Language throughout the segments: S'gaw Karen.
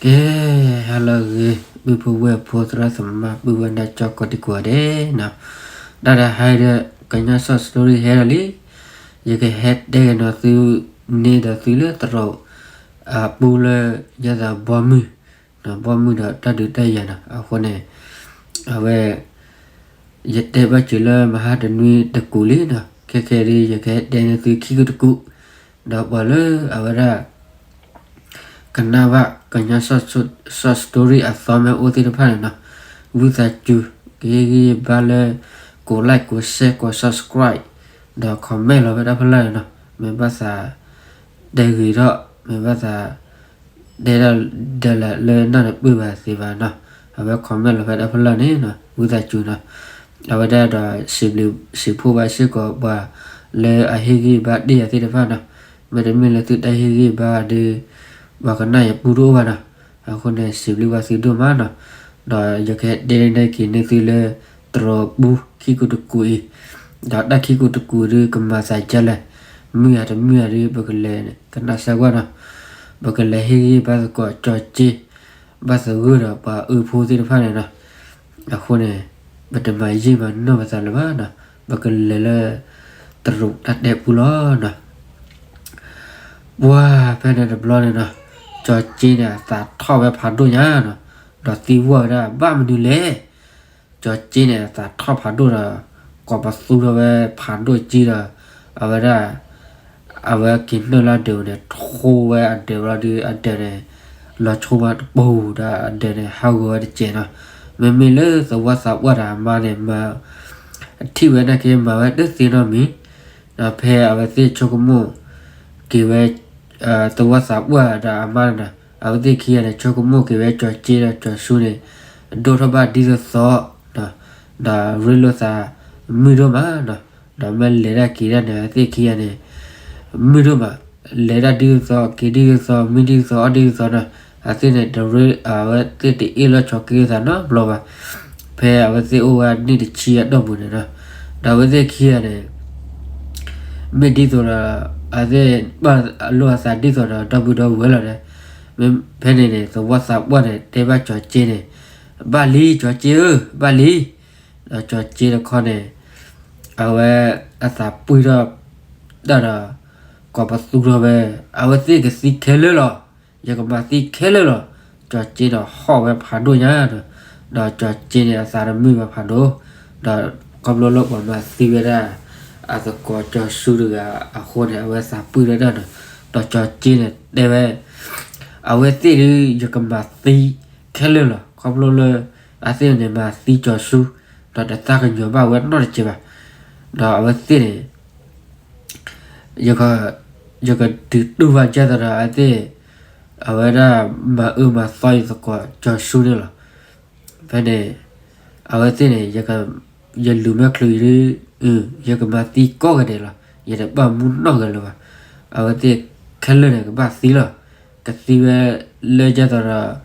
ကဲ, hello ဂ့ၤ, ပုၢ်ဖိဝဲၢ်ဖိ သရၣ်သမါ ပုၢ်ဝဲၢ်နၢ်ကၠီ ကိးဒံကိးဂၤဒဲးနီၤ, တၢ်တဟါဒီး ကညီ short story ဟဲဒီးလံ, ယကဟဲတဲက့ၤနီၤသုန့ၣ်ဒီးသုလၢသရိာ် အပူလၢ ယဲသးဘီမုၢ်, ဘီမုၢ်ဒီးတၢ်ဒုးတၢ်ယၤနီၤ, အဃိန့ၣ် အဝဲ ယတဲဘၣ်စၢၤလၢမဟါတနွံတကူာ်လံနီၤ, ခဲခဲဒ် ယကဟဲတဲန့ၢ်သုခံကူာ်တကူာ်, ဒီးပှၤလၢအဝဲဒၣ် ကနၣ်ဘၣ်ကညီ short story အသီမ့ၢ်အိၣ်သ့ၣ်တဖၣ်န့ၣ်နီၤ, ဝံသးစူၤ ကဟ့ၣ်ဂံၢ်ဘါလၢ ကိး like ကိး share ကိး subscribe ဒီး comment လီၤဖဲတၢ်ဖီလာ်န့ၣ်နီၤ, မ့ၢ်ဘၣ်သး တဲဂ့ၤထီၣ် မ့ၢ်ဘၣ်သး တဲဒၣ်ဒ်လဲၣ်လၢနၢ်တပၢၢ်ဘၣ်သ့ဘၣ်နီၤ, အဝဲ comment လီၤဖဲတၢ်ဖီလာ်န့ၣ်နီၤ, ဝံသးစူၤနီၤ, အဝဲဒၣ်ဒီး စံးဘျုးစံးဖှိၣ်ဘၣ်စ့ၢ်ကီးပှၤလၢအဟ့ၣ်ဂံၢ်ဘါတ့ၢ်ယၤသ့ၣ်တဖၣ်နီၤ, မ့တမ့ၢ်လၢသုတၢ်ဟ့ၣ်ဂံၢ်ဘါဒီး ပှၤကနၣ်ယပူတအိၣ်ဘၣ်နီၤ, အဃိန့ၣ် စံးဘျုးဘၣ်သုဒိၣ်မးနီၤ, ဒီးယကဟဲတဲန့ၢ်က့ၤန့ၢ်သုလၢ သရိာ်ပူခံကူာ်တကူာ်အံၤ, ဒီးတၢ်ခံကူာ်တကူာ်ဒုးကမၤသးဒ်လဲၣ်, မုာ်ဧါတမုာ်ဧါဒုး ပကလဲၤကနၣ်စၢၤကွၢ်နီၤ, ပကလဲၤဟ့ၣ်ဂံၢ်ဘါသကိးကၠီၤက့ ဘၣ်သဂၢၢ်ဒီးပှၤအၢဖိသ့ၣ်တဖၣ်န့ၣ်နီၤ, အဃိန့ၣ် ပတမၤယံာ်မၤနီၢ်ပသးလၢၤဘၣ်နီၤ, ပကလဲၤလၢ သရိာ်တၢ်တဲပူလီၤနီၤ. ပှၤဖဲန့ၣ်တဘျီန့ၣ်နီၤ, ကၠီၤက့န့ၣ် အသးထီၣ်ဝဲဖးဒိၣ်ညါနီၤ, ဒီးသံကွၢ်ဝဲဒၣ် ဘၣ်မနုၤလဲၣ်, ကၠီၤက့န့ၣ် အသးထီၣ်ဖးဒိၣ်ဒီး ကိးပသူထီၣ်ဝဲဖးဒိၣ်က့ဒီး အဝဲဒၣ် အဝဲက့ၤနုာ်လၢအဒၢးန့ၣ် ထိဝဲအဒၢးဘျီဒုး အဒၢးန့ၣ် လီၤဆိဝဲတပူၤဒီး အဒၢးန့ၣ် ဟးဂီၤဝဲတစဲးနီၤ. မ့မ့ၢ်လၢသဝီသးပှၢ်ဒီးအမါန့ၣ် မၤ ထံၣ်ဝဲနာ်က့ မၤဝဲတသ့နီတမံၤ, ဒီးဖဲအဝဲသ့ၣ်ဆိကမိၣ်က့ၤဝဲ သဝီသးပှၢ်ဒီးအမါန့ၣ်နီၤ, အဝဲသ့ၣ်ခံဂၤန့ၣ် ဆိကမိၣ်က့ၤဝဲ ကၠီၤက့ဒီးကၠီၤဆူန့ၣ် ဒိၣ်ထီၣ်ဘၣ်ဒ်သိးသိး ဒီးရ့လိာ်သးမုာ်ဒိၣ်မးနီၤ, ဒီးမ့ၢ်လဲၤတၢ်က့ၤတၢ်န့ၣ် အဝဲသ့ၣ်ခံဂၤန့ၣ် မုာ်ဒိၣ်မး, လဲၤတၢ်ဒ်သိးသိး က့ၤဒ်သိးသိး မုာ်ဒ်သိးသိး အီၣ်ဒ်သိးသိးနီၤ, အဝဲသ့ၣ်န့ၣ် တရ့ အဝဲသ့ၣ်တအ့ၣ်လိာ်ဆိးက့လိာ်သးနီတဘျီဘၣ်. ဖဲအဝဲသ့ၣ်အိၣ်ဝဲနံၣ်တဆံအတီၢ်ပူၤန့ၣ်နီၤ, ဒီးအဝဲသ့ၣ်ခံဂၤန့ၣ် မ့ၢ်ဒ်သိးဒီး အဝဲသ့ၣ်ဘၣ်လိာ်အသးဒ်သိးဒီး ဒီပုၢ်ဒီဝဲၢ်လီၤဒီး, ဖဲန့ၣ်န့ၣ် သဝီသးပှၢ်န့ၣ် တဲဘၣ်ကၠီၤက့န့ၣ်, ဘၣ်လံ ကၠီၤက့ဧၢ ဘၣ်လံ. ဒီးကၠီၤက့တခီန့ၣ် အဝဲအသးပှံၢ်ထီၣ် တၢ်ဒီး ကိးပသူထီၣ်ဝဲ, အဝဲသ့ၣ်ကသံခဲလၢာ်လီၤ, ယကမၤသံခဲလၢာ်လီၤ. ကၠီၤက့ဒီးဟီၣ်ဝဲဖးဒိၣ်ညါဒီး, ဒီးကၠီၤက့န့ၣ် အသးတမုာ်ဘၣ်ဖးဒိၣ်, ဒီးခီဖျိလၢပှၤမၤသံဝဲဒၣ် အသကိးကၠီၤဆူတဂၤအဃိန့ၣ် အဝဲသးပှံၢ်ထီၣ်တၢ်ဒီး, ဒီးကၠီၤက့န့ၣ်တဲဝဲ အဝဲသ့ၣ်ဒုး ယကမၤသံခဲလၢာ်လီၤ. ခီဖျိလၢ အဝဲသ့ၣ်န့ၣ် မၤသံကၠီၤဆူ ဒီးတသးကညီၤဘၣ်ဝဲနီတစဲးဘၣ်. ဒီးအဝဲသ့ၣ်န့ၣ် ယကဒုးတူၢ်ဘၣ်ဒ်သိးဒီးအဝဲသ့ၣ် အဝဲဒၣ်မၤအၢမၤသီယသကိးကၠီၤဆူန့ၣ်လီၤ. ဖဲန့ၣ် အဝဲသ့ၣ်န့ၣ် ယလူၤမ့ၢ်ချုးအံၤဒုး ယကမၤသံကိးဂၤဒဲးလီၤ. ယတဘၣ်မူနီၢ်ဂၤလၢၤဘၣ်. အဝဲသ့ၣ်ခဲလၢာ်န့ၣ် ကဘၣ်သံလီၤ. ကသံဝဲလၢဒ်သိးဒီး တၢ်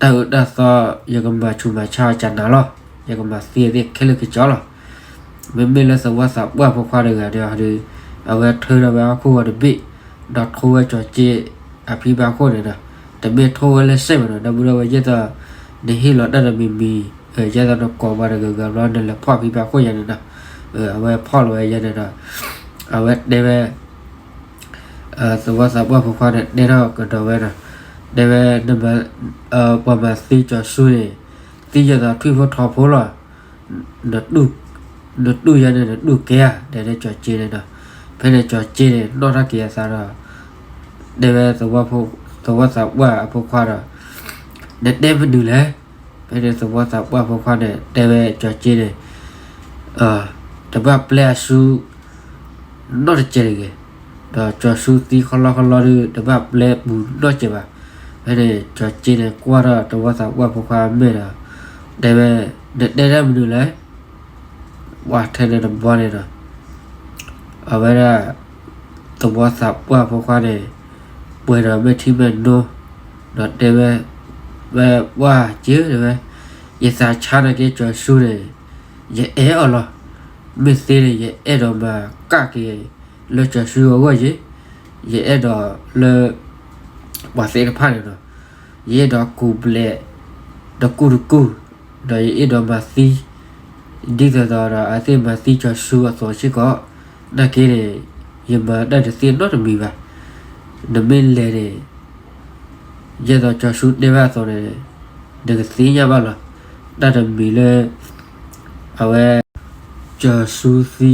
အၢတၢ်သီ ယကမၤဆူးမၤဆါအီၤကနၤလီၤ. ယကမၤသံအဝဲသ့ၣ်ခဲလၢာ်ကစီလီၤ. မ့မ့ၢ်လၢသဝီသးပှၢ်ဖိခွါတဂၤဒီး အဝဲထၢထီၣ်ဝဲဟီၣ်ခိၣ်ဂီၤတဘ့ၣ်, ဒီးထိဝဲကၠီၤက့အဖံဘၣ်ခိၣ်န့ၣ်ဒီး, တမ့ၢ်ထိဝဲလၢစဲးဘၣ်နီၤ, ဒီပုၢ်ဒီဝဲၢ် ဒ်သိး နဟ့ၣ်လီၤတၢ်တမံၤမံၤ, ဒ်သိးနကိးပှၤတဂၤဂၤဘျီ နလဲၤဖီၣ်ဖံဘၣ်ခိၣ်ယၤန့ၣ်ဒီး, အဝဲဖီၣ်လီၤဝဲယၤန့ၣ်ဒီး, အဝဲတဲဝဲ သဝီသးပှၢ်ဖိခွါန့ၣ် တဲထီၣ်ကဒီးဝဲဒီး, တဲဝဲ ပှၤမၤသံကၠီၤဆူန့ၣ် သံယဲၢ်သိးထွံၣ်ဖိထိးဖိလီၤ. နတူၢ်ယၤန့ၣ် နတူၢ်ကဲဧါ တဲန့ၣ်ကၠီၤက့န့ၣ်ဒီး, ဖဲန့ၣ်ကၠီၤက့န့ၣ် နီၣ်ထီၣ်က့ၤအသးဒီး တဲဝဲ သဝီသးပှၢ်အဖိခွါဒီး, နတဲမနုၤလဲၣ်. ဖဲန့ၣ်သဝီသးပှၢ်ဖိခွါန့ၣ် တဲဝဲကၠီၤက့န့ၣ် တဘၣ်ပျဲအဆူ နီတစဲးတဂ့ၤ, ဒီးကၠီၤဆူသံခီလီခီလီဒုး တဘၣ်ပျဲပူၤနီတစဲးဘၣ်. ဖဲန့ၣ်ကၠီၤက့န့ၣ် ကွၢ်ထီၣ်သဝီသးပှၢ်ဖိခွါမဲာ်ဒီး တဲဝဲ နတဲတၢ်မနုၤလဲၣ်. ပှၤထဲန့ၣ်တဘျီန့ၣ်ဒီး အဝဲဒၣ် သဝီသးပှၢ်ဖိခွါန့ၣ် ပှဲၤဒီးမဲာ်ထံမဲာ်နိ ဒီးတဲဝဲ, ဝဲပှၢ်က့တဲဝဲ, ယသးဆါန့ၢ်က့ကၠီၤဆူန့ၣ် ယအဲၣ်အီၤလီၤ. မ့ၢ်သ့န့ၣ် ယအဲၣ်ဒိးမၤကၣ်က့ၤလၢကၠီၤဆူအဂီၢ်က့, ယအဲၣ်ဒိးလၢ ပှၤသ့ၣ်တဖၣ်န့ၣ်ဒီး ယအဲၣ်ဒိးကူးဘျဲး တကူၢ်တကူၢ်, ဒီးယအဲၣ်ဒိးမၤသံ ဒ်သိးသိးဒီးအသ့ၣ်မၤသံကၠီၤစူအသိးစ့ၢ်ကီး, နာ်က့န့ၣ် ယမၤတၢ်တသ့နီတမံၤဘၣ်. နမ့ၢ်လဲၤန့ၣ် ယဲသိးကၠီၤစူတဲဘၣ်အသိးန့ၣ် နကသ့ၣ်ညါဘၣ်လီၤ. တၢ်တမံၤလၢ အဝဲ ကၠီၤစူသံ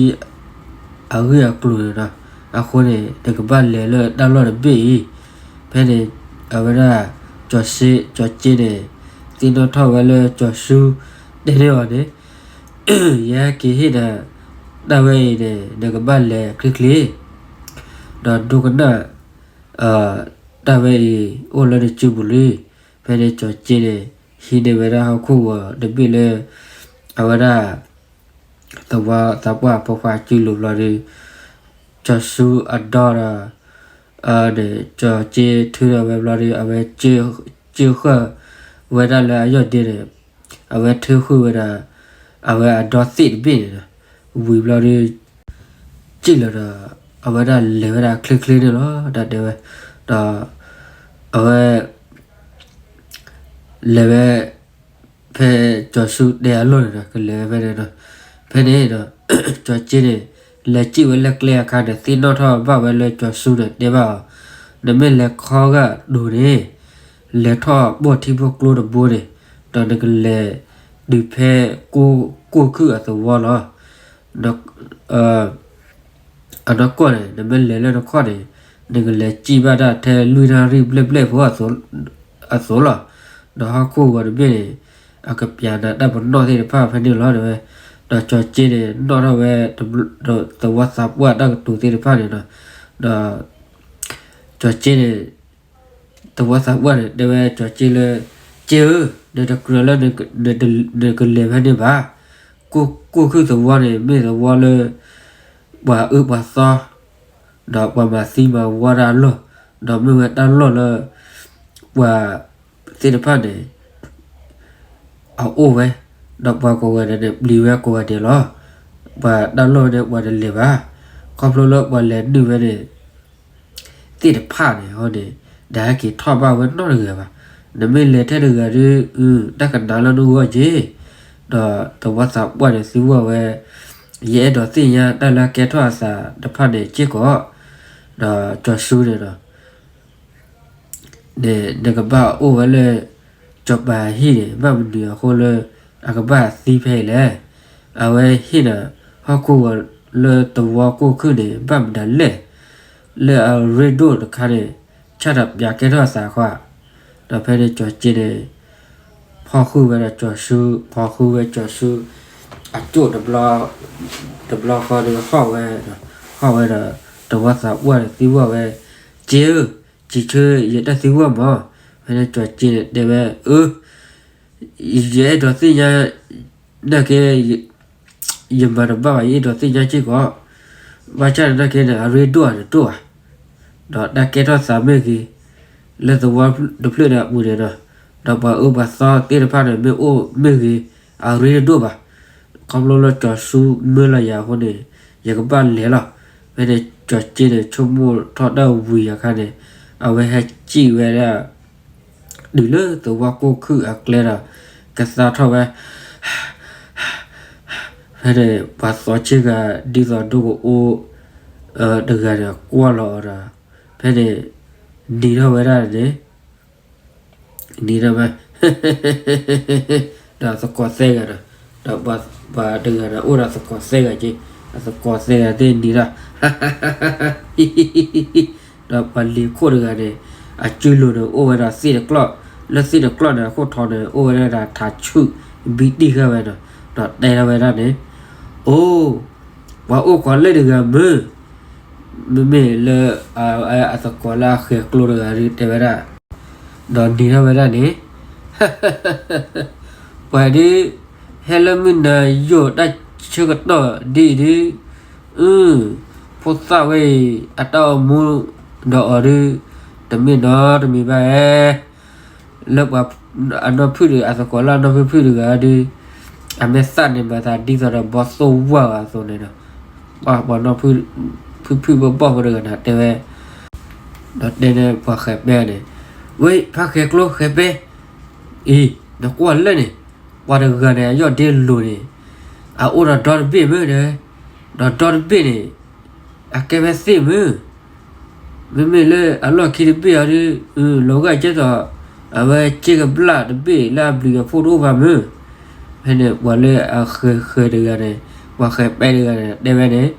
အဂ့ၢ်အကျိၤန့ၣ်ဒီး အဃိန့ၣ် နကဘၣ်လဲၤလၢတၢ်လီၢ်တဘ့ၣ်အံၤ, ဖဲန့ၣ် အဝဲဒၣ် ကၠီၤစ့ ကၠီၤစ့န့ၣ် သ့ၣ်နီၣ်ထီၣ်ဝဲလၢကၠီၤစူ တဲန့ၢ်အီၤန့ၣ် ယဟဲက့ၤဟ့ၣ်နၤ တၢ်ဝဲအံၤန့ၣ် နကဘၣ်လဲၤချ့ချ့, ဒီးဒိကနၣ် တၢ်ဝဲအံၤ အိၣ်လၢနစုပူၤလံ. ဖဲန့ၣ်ကၠီၤစ့န့ၣ် ဟံးန့ၢ်ဝဲဒၣ်ဟီၣ်ခိၣ်ဂီၤတဘ့ၣ်လၢ အဝဲဒၣ် သဝီသးပှၢ်ဖိခွါစုလိၤဘျီဒီး ကၠီၤစူအဒီဒီး န့ၣ် ကၠီၤစ့ထုးထီၣ်ဝဲဘျီဒီး အဝဲစၢဃာ်ဝဲဒၣ်လၢအယီၢ်ဒ့န့ၣ် အဝဲထုးဃုာ်ဝဲဒၣ် အဝဲအဒီသ့ၣ်တဘ့ၣ်န့ၣ်ဒီး ဝံၤဘျီဒီး စံၣ်လီၤဒီး အဝဲဒၣ်လဲၤဝဲဒၣ်ချ့ချ့န့ၣ်လီၤ တၢ်တဲဝဲ, ဒီး အဝဲ လဲၤဝဲ ဖဲကၠီၤစူတဲအလီၢ်န့ၣ်ဒီး ကလဲၤဝဲဖဲန့ၣ်ဒီး ဖဲန့ၣ်ဒီး ကၠီၤစ့န့ၣ် လဲၤစံၣ်ဝဲလၢကျဲအခါန့ၣ် သ့ၣ်နီၣ်ထီၣ်ဘၣ်ဝဲလၢကၠီၤစူန့ၣ်တဲဘၣ်အီၤ, နမ့ၢ်လဲၤခီဂာ်ဒိၣ်န့ၣ် လဲၤထီၣ်ပိာ်ထံပိာ်ကျိတဘိန့ၣ် ဒီးနကလဲၤတုၤဖဲ ကိၢ်ခုၣ်အသဝီလီၤ. အနီၢ်ကီၢ်န့ၣ် နမ့ၢ်လဲၤလၢနခီၣ်န့ၣ် နကလဲၤစံၣ်ဘၣ်တၢ်ထဲလွံၢ်နၣ်ရံၣ်ဘျဲၣ်ဘျဲၣ်ဖိအသိးလီၤ. ဒီးဟီၣ်ခိၣ်ဂီၤတဘ့ၣ်န့ၣ် အကပျးနၤတၢ်ပနီၣ်သ့ၣ်တဖၣ်ဖဲန့ၣ်လီၤတဲဝဲ, ဒီးကၠီၤစ့န့ၣ် နီၣ်ထီၣ်ဝဲ သဝီသးပှၢ်တၢ်ကတိၤသ့ၣ်တဖၣ်န့ၣ်ဒီး ဒီး ကၠီၤစ့န့ၣ် သဝီသးပှၢ်န့ၣ် တဲဝဲကၠီၤစ့လၢ စ့ဧၢ, နတကြၢးလၢ နကလဲၤဖဲန့ၣ်ဘၣ်. ကိၢ်ခုၣ်သဝီန့ၣ် မ့ၢ်သဝီလၢ ပှၤအၢပှၤသီ ဒီးပှၤမၤသံမၤဝီတၢ်အလီၢ်, ဒီးမ့ၢ်ဝဲတၢ်လီၢ်လၢ ပှၤသ့ၣ်တဖၣ်န့ၣ် အအိၣ်ဝဲ, ဒီးပှၤကိးဂၤဒဲးန့ၣ် ပျံၤဝဲကိးဂၤဒဲးလီၤ. ပှၤတၢ်လီၢ်ဝဲန့ၣ် ပှၤတလဲၤဘၣ်. ခီဖျိလၢပှၤလဲၤနုာ်ဝဲန့ၣ် သ့ၣ်တဖၣ်န့ၣ် ဟီန့ၣ် တဟဲက့ၤထီၣ်ဘၣ်ဝဲနီတဂၤဘၣ်. နမ့ၢ်လဲၤထဲတဂၤဒီး တၢ်ကနၣ်လၢနဂီၢ်က့ၤ, ဒီးသဝီသးပှၢ်န့ၣ်သံကွၢ်ဝဲ, ယအဲၣ်ဒိးသ့ၣ်ညါတၢ်လၢအကဲထီၣ်အသးတဖၣ်န့ၣ်စ့ၢ်ကီး, ဒီးကၠီၤစူန့ၣ်ဒီး န့ၣ် နကဘၣ်အိၣ်ဝဲလၢ စီၤပၤဟံၣ်န့ၣ် ဘၣ်မနုၤအဃိလၢ အကဘၣ်သံဖဲအံၤလဲၣ်. အဝဲဟ့ၣ်နၤ ဟီၣ်ခိၣ်ဂီၤလၢသဝီကိၢ်ခုၣ်န့ၣ် ဘၣ်မတၤလဲၣ်. လၢအရ့ဒိၣ်တခါန့ၣ် ဆၣ်တပျးကဲထီၣ်အသးခွါ, ဒီးဖဲန့ၣ်ကၠီၤစ့န့ၣ် ဖီၣ်ဃုာ်ဝဲဒီးကၠီၤစူ, ဖီၣ်ဃုာ်ဝဲကၠီၤစူ အကၠိၣ်တဘျီဃီဒီးဟီၣ်ဝဲ, ဟီၣ်ဝဲဒီး သဝီသးပှၢ်န့ၣ်သံကွၢ်ဝဲ, စ့ဧၢ, စံးဆၢယတၢ်သံကွၢ်မး. ဖဲန့ၣ်ကၠီၤစ့န့ၣ်တဲဝဲ, အၢ ယအဲၣ်ဒိးသ့ၣ်ညါ နာ်က့ ယမၤတဘၣ်ဘၣ် ယအဲၣ်ဒိးသ့ၣ်ညါစ့ၢ်ကီး, ဘၣ်ဆၣ်နာ်က့န့ၣ် အရ့ဒိၣ်ဧါတဒိၣ်ဧါ, ဒီးတၢ်ကဲထီၣ်သးမ့ၢ်ဂ့ၤ, လၢသဝီတဖျၢၣ်န့ၣ်အပူၤန့ၣ်ဒီး, ဒီးပှၤအၢပှၤသီသ့ၣ်တဖၣ်န့ၣ် မ့ၢ်အိၣ်မ့ၢ်ဂ့ၤ, အရ့တဒိၣ်ဘၣ်. ခီဖျိလၢကၠီၤစူမၢလီၤယၤအဃိန့ၣ် ယကဘၣ်လဲၤလီၤ. ဖဲန့ၣ်ကၠီၤစ့န့ၣ် ဆိကမိၣ်ထီၣ်တၢ်ဝံၤအခါန့ၣ် အဝဲဟဲစံၣ်ဝဲဒၣ် တုၤလၢသဝီကိၢ်ခုၣ်အကျဲဒီး ကသါထီၣ်ဝဲ ဖဲန့ၣ် ပှၤသီဆ့ဂၤ ဒ်သိးဒိကအိ တဂၤန့ၣ် ကွၢ်လီၤအီၤဒီး ဖဲန့ၣ် နံၤထီၣ်ဝဲဒၣ်န့ၣ် နံၤထီၣ်ဝဲ ဒီးသကိးသၢဂၤဒီး ဒီးပှၤတဂၤန့ၣ် အိၣ်ဒီးသကိးသၢဂၤက့, အသကိးသၢဂၤသ့ၣ်နံၤဒီး ဒီးပှၤလ့ၤခိၣ်တဂၤန့ၣ် အစုလိၤန့ၣ် အိၣ်ဝဲဒၣ်သ့ၣ်တကျီၢ်, လၢသ့ၣ်တကျီၢ်န့ၣ် အခိၣ်ထံးန့ၣ် အိၣ်ဝဲဒၣ်ဒီးထးဆူၣ် ဘံတံၢ်ဃာ်ဝဲဒီး ဒီးတဲထီၣ်ဝဲဒၣ်န့ၣ်, အိ, ပှၤအိၣ်ခိးလၢတဂၤမုၢ်, မ့မ့ၢ်လၢ အသကိးလၢအဃဲၤကျိတဂၤဒုးတဲဝဲဒၣ်, ဒီးနံၤထီၣ်ဝဲဒၣ်န့ၣ် ပှၤဒုး ဟဲလၢမုၢ်နၤယိာ်တၢ်ဆၢကတီၢ်ဒ်အံၤဒုး, ဖိသၣ်ဝဲအံၤ အတၢ်အိၣ်မူဒီးအီၤဒုး တမ့ၢ်နီတမံၤဘၣ်ဧါ. လၢပှၤအနီၢ်ဖုၣ်တဂၤ အသကိးလၢအနီၢ်ဖုၣ်ဖုၣ်တဂၤဒုး အမဲာ်သၣ်န့ၣ်မၤသးဒ်သိးဒီးဘီသိၣ်ဝၢ်အသိးန့ၣ်ဒီး ပှၤနီၢ်ဖုၣ်ဖုၣ်ဘီၣ်ဖိတဂၤန့ၣ်တဲဝဲ, ဒီးတဲန့ၣ်ပှၤဃဲၤပဲန့ၣ်, ဝဲဖးဃဲၤကျိဃဲၤပဲ, အံၤ နကွၢ်လၢာ်န့ၣ်, ပှၤတဂၤန့ၣ် အယီၢ်ဒ့လိၤန့ၣ်, အအိၣ်ဒီးဒီတဘ့ၣ်မ့ၢ်, ဒီးဒီတဘ့ၣ်န့ၣ် အကဲဝဲသ့ၣ်မ့ၢ်, မ့မ့ၢ်လၢအလီၢ်ခံတဘ့ၣ်အီၤဒီး, လီၤဂာ်ကဲသိး, အဝဲစ့ကဘျၣ်တဘ့ၣ်လၢအဘျုးအဖှိၣ်တအိၣ်ဘၣ်မ့ၢ်, ဖဲန့ၣ်ပှၤလၢအဃဲၤဃဲၤတဂၤန့ၣ်, ပှၤဃဲၤပဲတဂၤန့ၣ် တဲဝဲန့ၣ်,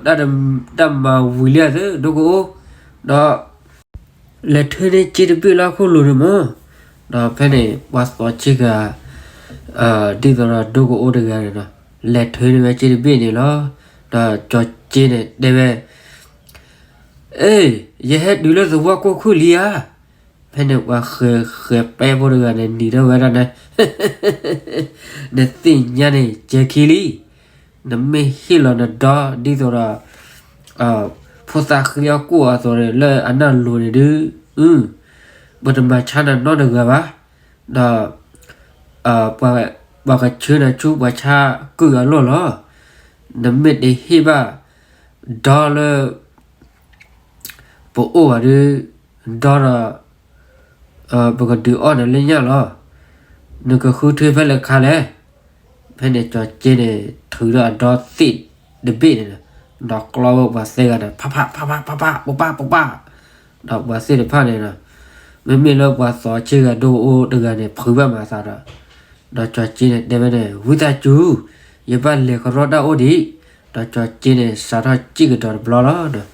တၢ်မၤဝံၤလံသုဒိကအိၣ်, ဒီး လဲၤထၢန့ၢ်စ့တဘ့ၣ်လၢအခိၣ်လိၤန့ၣ်မ့ၢ်, ဒီးဖဲန့ၣ် ပှၤသီဆ့ကၤ ဒ်သိးဒီးဒိကအိၣ်တဂၤန့ၣ်ဒီး, လဲၤထၢန့ၢ်ဝဲစ့တဘ့ၣ်န့ၣ်လီၤ. ဒီးကၠီၤစ့န့ၣ်တဲဝဲ, အ့, ယဟဲတုၤလၢသဝီကိၢ်ခုၣ်လံဧါ. ဖဲန့ၣ်ပှၤဃဲၤဃဲၤပဲဖိတဂၤန့ၣ် နံၤထီၣ်ဝဲဒၣ်န့ၣ်, နသ့ၣ်ညါန့ၣ် ကဲခံလံ, နမ့ၢ်ဟ့ၣ်လီၤနဒီဒ်သိးဒီး ဖိသၣ်ဃံအီၣ်ကိၣ်အသိးန့ၣ် လၢအနၢ်လိၤန့ၣ်ဒုး, ပတမၤဆါနၤနီတဂၤဘၣ်, ဒီး ပှၤကဆှၢနၤဆူပှၤဆါကုၢ်အလီၢ်လီၤ. နမ့ၢ်တဟ့ၣ်ဘၣ်ဒီလၢ ပအိၣ်ဘၣ်ဒီး, ဒီဒီး ပကဒုးအီၣ်နၤလၢညၣ်လီၤ. နကဃုထၢဖဲလဲၣ်ခါလဲၣ်. ဖဲန့ၣ်ကၠီၤက့န့ၣ် ထုးဒီးအဒီသ့ၣ်တဘ့ၣ်န့ၣ်, ဒီးကျီဝဲပှၤသၢဂၤန့ၣ် ဖးဖးဖးဖး ပပၢ်ပပၢ်, ဒီးပှၤသ့ၣ်တဖၣ်န့ၣ်ဒီး, မ့မ့ၢ်လၢပှၤသီဆ့ကၤဒိကအိၣ်တဂၤန့ၣ် ဖုးဘၣ်မၤသးဒီး, ဒီးကၠီၤက့န့ၣ်တဲဝဲန့ၣ် ဝံသးစူၤ, ယဘၣ်လဲၤကရီတၢ်အိၣ်ဒံး, ဒီးကၠီၤက့န့ၣ် စးထီၣ်စံၣ်ကဒီးတဘျီလီၤ.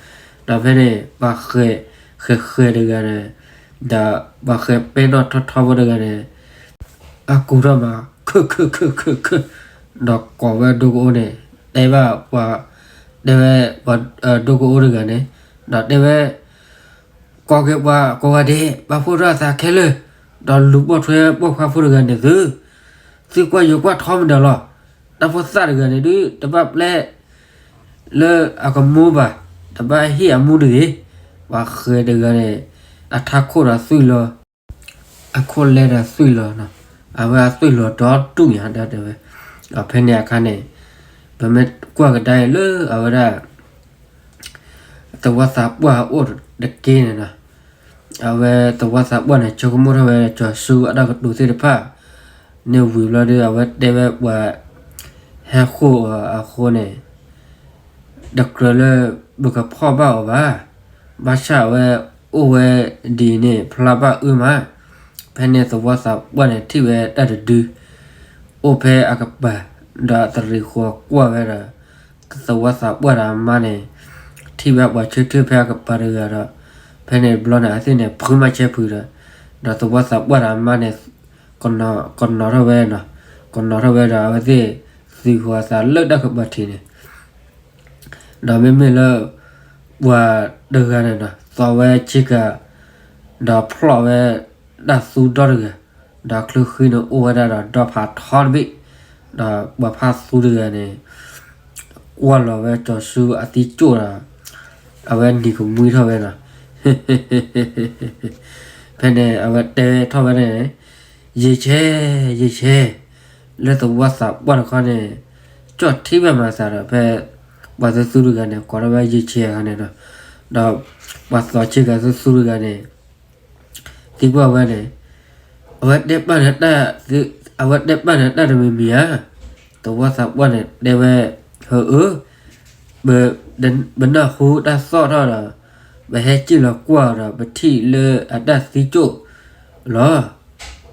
ဒီးဖဲန့ၣ် ပှၤဃဲၤဃဲၤဃဲၤတဂၤန့ၣ်, ဒီးပှၤဃဲၤပဲနီၣ်ထီထီဖိတဂၤန့ၣ် အကူၣ်ထီၣ်မး ခုၣ်ခုၣ်ခုၣ်ခုၣ်ခုၣ်, ဒီးကိးဝဲဒိကအိၣ်န့ၣ်, တဲဘၣ်ပှၤ, တဲဝဲပှၤဒိကအိၣ်တဂၤန့ၣ်, ဒီးတဲဝဲ, ကိးက့ၤပှၤကိးဂၤဒဲး ပာ်ဖှိၣ်ထီၣ်အသးခဲလၢာ်, ဒီးလူၤပိာ်ထွဲပိာ်ခွါဖိတဂၤန့ၣ်သု, သုကွၢ်ယိၤကွၢ်ထီမတၤလီၤ. တၢ်ဖိသၣ်တဂၤန့ၣ်ဒုး တဘၣ်ပျဲ လၢအကမူဘၣ်, တဘၣ်ဟ့ၣ်အမူတဂ့ၤ. ပှၤဃဲၤတဂၤန့ၣ် အထးခိၣ်ဒီးသွံၣ်လီၤ, အခိၣ်လဲဒီးသွံၣ်လီၤ, အဝဲအသွံၣ်လီၤဒီတူၢ်ညါဒၣ်တဲဝဲ. ဒီးဖဲန့ၣ်အခါန့ၣ်, ပမ့ၢ်ကွၢ်ကဒါအံၤလၢအဝဲဒၣ် သဝီသးပှၢ်အအိၣ်တက့ၢ်န့ၣ်ဒီး, အဝဲသဝီသးပှၢ်န့ၣ် ဆိကမိၣ်ထီၣ်ဝဲကၠီၤဆူအတၢ်ကတိၤသ့ၣ်တဖၣ်န့ၣ်ဝံၤဘျီဒီး အဝဲတဲဝဲပှၤဟဲဃိၣ်အဃိန့ၣ်, တကြၢးလၢပကဖီၣ်ဘၣ်အီၤဘၣ်. ဘၣ်ဆၣ်အဝဲအိၣ်ဝဲဒ်န့ၣ် ဖျါဘၣ်အၢမး. ဖဲန့ၣ်သဝီသးပှၢ်န့ၣ်ထံၣ်ဝဲတၢ်တဒု, အိၣ်ဖဲအကပၤ, ဒီးသရံးဃီၤကွၢ်ဝဲဒီး သဝီသးပှၢ်ဒီးအမါန့ၣ် ထံၣ်ဘၣ်ပှၤဆၢထၢၣ်ဖဲအကပၤတဂၤဒီး, ဖဲန့ၣ်တဘျီန့ၣ် အဝဲသ့ၣ်န့ၣ် ဖုမၤဆဲးဖုးဒီး, ဒီးသဝီသးပှၢ်ဒီးအမါန့ၣ် ကနီၤထီၣ်ဝဲ, ကနီၤထီၣ်ဝဲဒီး အဝဲသ့ၣ်သုးဃီၤအသးလၢတၢ်ကပၤထံးန့ၣ်, ဒီးမ့မ့ၢ်လၢ ပှၤတဂၤန့ၣ်ဒီး သီဝဲဆ့ကၤ, ဒီးဖျီၣ်ဝဲတၢ်သူဒီတဂၤ, ဒီးချုးဃံန့ၣ် အိၣ်ဝဲဒၣ်ဒီးဒီဖးထီတဘ့ၣ်, ဒီးပှၤဖးသူတဂၤန့ၣ် ကွၢ်လီၤဝဲကၠီၤဆူအသံကၠိၣ်ဒီး အဝဲနံၤကမှံထီၣ်ဝဲဒီး ဖဲန့ၣ် အဝဲတဲထီၣ်ဝဲန့ၣ်, ယ့ၤဆဲ, ယ့ၤဆဲ, လၢသဝီသးပှၢ်တခီန့ၣ် ကၠီၣ်ထံဘၣ်မၤသးဒီး ဖဲပှၤသုသူတဂၤန့ၣ် ကိးထီၣ်ဝဲယ့ၤဆဲအခါန့ၣ်ဒီး, ဒီးပှၤသီဆ့ကၤသုသူတဂၤန့ၣ် သံကွၢ်ဝဲန့ၣ်, အဝဲတဲပၢ်န့ၣ်, အဝဲတဲပၢ်န့ၣ်တၢ်တမံၤမံၤဧါ. သဝီသးပှၢ်န့ၣ်တဲဝဲ, ဟၢအၢ, ပနၢ်ဟူတၢ်သီၣ်ထီၣ်ဒီး ပဟဲစံၣ်လီၤကွၢ်ဒီး ပထံၣ်လၢအတၢ်သံကၠိၣ်လီၤ.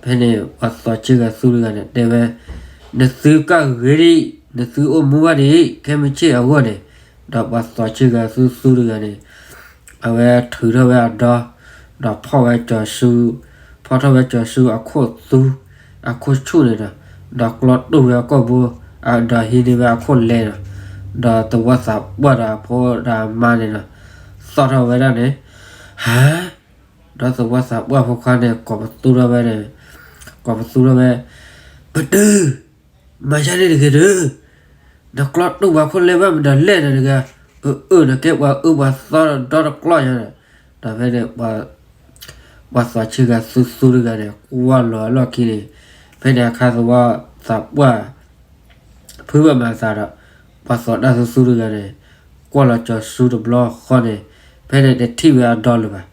ဖဲန့ၣ် ပှၤသီဆ့ကၤသုတဂၤန့ၣ်တဲဝဲ, နသုကၢ်ဂ့ၤဒံး, နသုအိၣ်မူဘၣ်ဒံး, ခဲမုၢ်ဆ့ၣ်အဂီၢ်န့ၣ်, ဒီးပှၤသီဆ့ကၤသုသူတဂၤန့ၣ် အဝဲထုးထီၣ်ဝဲအဒီ, ဒီးဖီၣ်ဝဲကၠီၤဆူ, ဖီၣ်ထီၣ်ဝဲကၠီၤဆူအခိၣ်သူ, အခိၣ်ဆူၣ်န့ၣ်ဒီး, ဒီးကျီတိၢ်ဝဲအကိာ်ဘိ, ဒီးဟံးန့ၢ်ဝဲအခိၣ်လဲဒီး, ဒီးသဝီသးပှၢ်ဒီးအဖိဒီးအမါန့ၣ်ဒီး, သီၣ်ထီၣ်ဝဲဒၣ်န့ၣ်, ဟါ, ဒီးသဝီသးပှၢ်ဖိခွါန့ၣ် ကိးပသူထီၣ်ဝဲန့ၣ်, ကိးပသူထီၣ်ဝဲ, ပတု, မၤယါန့ၣ်တဂ့ၤဒုး, နကျီတိၢ်ပှၤခိၣ်လဲဘၣ်မနုၤလဲၣ်န့ၣ်တဂၤ, အၢအၢ နကဲပှၤအၢပှၤသီဒီတကျီၢ်ညါန့ၣ်, ဒီးဖဲန့ၣ် ပှၤသီဆ့ကၤသုသူတဂၤန့ၣ် ကွၢ်လီၤအလီၢ်ခံန့ၣ်, ဖဲန့ၣ်အခါသဝီသးပှၢ် ဖုဘၣ်မၤသးဒီး, ပှၤသီတၢ်သူသူတဂၤန့ၣ် ကွၢ်လီၤကၠီၤဆူတဘျီဃီန့ၣ်, ဖဲန့ၣ်တထံၣ်ဝဲအဒီလၢၤဘၣ်.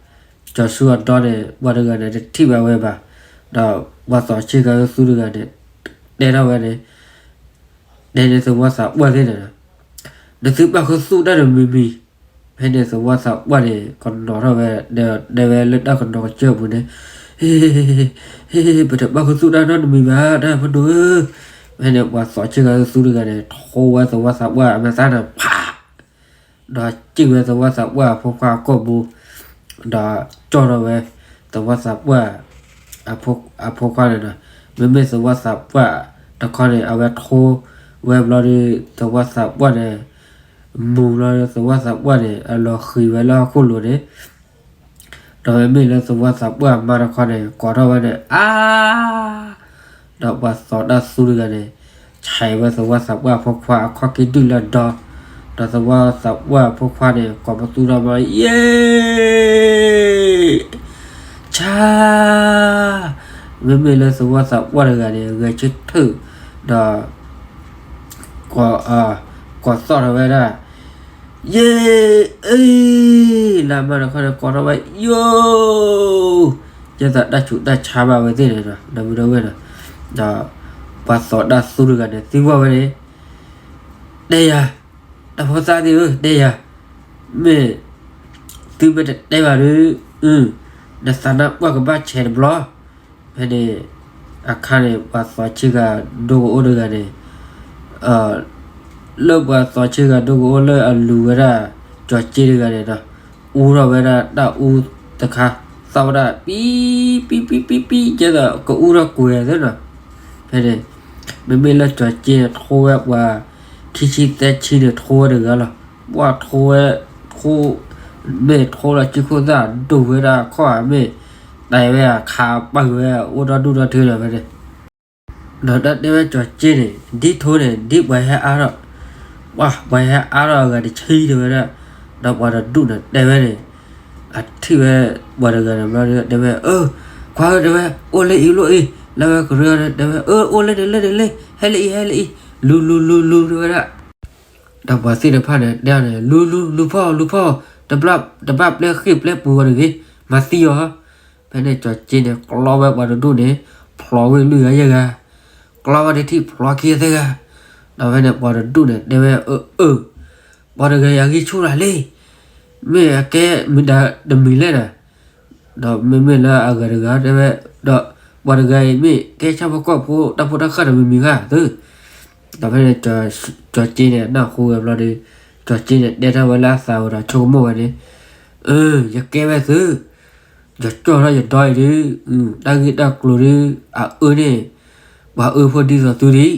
ကၠီၤဆူအဒီန့ၣ် ပှၤတဂၤန့ၣ် တထံၣ်ဘၣ်ဝဲဘၣ်. ဒီးပှၤသီးဆ့ကၤအၢသူတဂၤန့ၣ် တဲထီၣ်ဝဲန့ၣ်, တဲန့ၣ်သဝီသးပှၢ်သ့ၣ်န့ၣ်ဒီး, နသုဘၣ်ဃုသူၣ်တၢ်တမံၤမံၤ. ဖဲန့ၣ်သဝီသးပှၢ်န့ၣ် ကနိးထီၣ်ဝဲ, တဲဝဲလၢတၢ်ကနိးကစၢၢ်ပူၤန့ၣ်, ဟ့, ဟ့ၣ်ဟ့ၣ်ဟ့ၣ်ဟ့ၣ်ဟ့ၣ်ဟ့ၣ် ပတဘၣ်ဃုသူၣ်တၢ်နီတမံၤဘၣ် တၢ်ဖိဒိၣ်ဧၢ. ဖဲန့ၣ်ပှၤသီးဆ့ကၤအၢသူတဂၤန့ၣ် ထိဝဲသဝီသးပှၢ်အမဲာ်သၣ်န့ၣ် ဖး ဒီးစံၣ်ဝဲသဝီသးပှၢ်အဖိခွါအကိာ်ပူၤ, ဒီးကၠီၣ်ထီၣ်ဝဲသဝီသးပှၢ်အဖိခွါန့ၣ်ဒီး, မ့မ့ၢ်သဝီသးပှၢ်တခီန့ၣ် အဝဲထိဝဲဘျီဒီး သဝီသးပှၢ်န့ၣ် မူၤလီၤဒီးသဝီသးပှၢ်န့ၣ် အလီၤဃံၤဝဲလၢဟီၣ်ခိၣ်လိၤန့ၣ်, ဒီးမ့မ့ၢ်လၢသဝီသးပှၢ်အမါတခီန့ၣ် ကိးထီၣ်ဝဲန့ၣ် အါ ဒီးပှၤသီးတၢ်သူတဂၤန့ၣ် ဆဲးဝဲသဝီသးပှၢ်အဖိခွါအခီၣ်က့ၤဒုၣ်လၢဒီ, ဒီးသဝီသးပှၢ်အဖိခွါန့ၣ် ကိးပသူထီၣ်မး ယ့ ဆါ, မ့မ့ၢ်လၢသဝီသးပှၢ်တဂၤန့ၣ် ဂဲၤဆၢထၢၣ်, ဒီး ကိးသီၣ်ထီၣ်ဝဲဒၣ်, ယ့ အ့ လၢအမါတခီန့ၣ် ကိးထီၣ်ဝဲ ယိ, ယဲသိးတၢ်ဆူးတၢ်ဆါဘၣ်ဝဲသ့ၣ်န့ၣ်ဒီး ဒီပုၢ်ဒီဝဲၢ်ဒီး, ဒီးပှၤသီးတၢ်သူတဂၤန့ၣ် သံကွၢ်ဝဲန့ၣ်, တဲယၤ, တၢ်ဖိသၣ်သ့ၣ်ဧၢ တဲယၤ, မ့ၢ်သုမ့ၢ်တတဲဘၣ်ဒီး, နသးနါပှၢ်ကဘၣ်ဆဲးတဘျီ. ဖဲန့ၣ်အခါန့ၣ် ပှၤသီးဆ့ကၤဒိကအိၣ်တဂၤန့ၣ်, လၢပှၤသီးဆ့ကၤဒိကအိၣ်လၢအလူၤဝဲဒၣ် ကၠီၤက့တဂၤန့ၣ်ဒီး, အူထီၣ်ဝဲဒၣ်တၢ်အူတခါ, သီၣ်ဝဲဒၣ် ပံ ပံ ပံ ပံ ပံ ကဲသိးကအူထီၣ်ကွံာ်သ့နီၤ. ဖဲန့ၣ် မ့မ့ၢ်လၢကၠီၤက့န့ၣ် ထိဝဲပှၤခံဆံသၢဆံန့ၣ် ထိဝဲတဂၤလီၤ. ပှၤထိဝဲ, ထိ, မ့ၢ်ထိလီၤစုခိၣ်သၣ်ဒိၣ်ဝဲဒၣ်ခီၣ်ဧါ မ့ၢ်တဲဝဲအခါပၢၢ်ဝဲအိၣ်ဒီဒူၣ်ဒီထၢဒီးဖဲန့ၣ်, ဒီးတၢ်တဲဝဲကၠီၤက့န့ၣ် ဒ်ထိန့ၣ် ဒ်ပှၤဟဲအါထီၣ်, ပှၤ, ပှၤဟဲအါထီၣ်အဂၤတဆံတဲဝဲဒၣ်, ဒီးပှၤတဒူၣ်န့ၣ်တဲဝဲန့ၣ်, အထံၣ်ဝဲပှၤတဂၤန့ၣ်ဘျီဒီးတဲဝဲ, အၢ, ခွါဧၢ တဲဝဲ, အိၣ်လၢအံၤလိၣ်အံၤ, လၢဝဲကရၢန့ၣ် တဲဝဲ, အၢ အိၣ်လၢန့ၣ်လၢန့ၣ်လၢ, ဟဲလၢအံၤ ဟဲလၢအံၤ, လူၤ လူၤ လူၤ လူၤ တဲဝဲဒၣ်. ဒီးပှၤသ့ၣ်တဖၣ်န့ၣ် တဲအီၤန့ၣ် လူၤ လူၤ လူၤဖီၣ် လူၤဖီၣ်, တဘၣ်ပျဲဃ့ၢ်ပျဲပူၤအီၤတဂ့ၤ, မၤသံအီၤ. ဖဲန့ၣ်ကၠီၤက့န့ၣ် ကျီဝဲပှၤတဒူၣ်န့ၣ်, ဖျိးဝဲလွံၢ်ဂၤယဲၢ်ဂၤ, ကျီဝဲတထံၣ်ဖျိးခံသၢဂၤ. ဒီးဖဲန့ၣ်ပှၤတဒူၣ်န့ၣ် တဲဝဲ, အၢ အၢ, ပှၤတဂၤအံၤအဂံၢ်ဆူၣ်လၢ်လံ, မ့ၢ်အကဲမုၢ်ဒၣ်တမံၤလဲၣ်ဒီး, ဒီးမ့မ့ၢ်လၢအဂၤတဂၤတဲဝဲ, ဒီးပှၤတဂၤအံၤမ့ၢ်ကဲ ဆၣ်ဖိကီၢ်ဖိ တၢ်ဖိတၢ်ဃၢ်တမံၤမံၤဧါသု. ဒီးဖဲန့ၣ် ကၠီၤက့န့ၣ် နၢ်ဟူဝဲဘျီဒီး, ကၠီၤက့န့ၣ် တဲထီၣ်ဝဲလၢအသးဝဲဒီး ဆိကမိၣ်ဝဲန့ၣ်, အၢ ယကဲဝဲသု, ယကၠီၣ်ထီၣ်ယဒီအံၤဒီး, တၢ်ဂ့ၢ်တၢ်ကျိၤဒီး, အအၢန့ၣ်, ပှၤအၢဖိဒ်သိးသုဒံး, ဒီးယ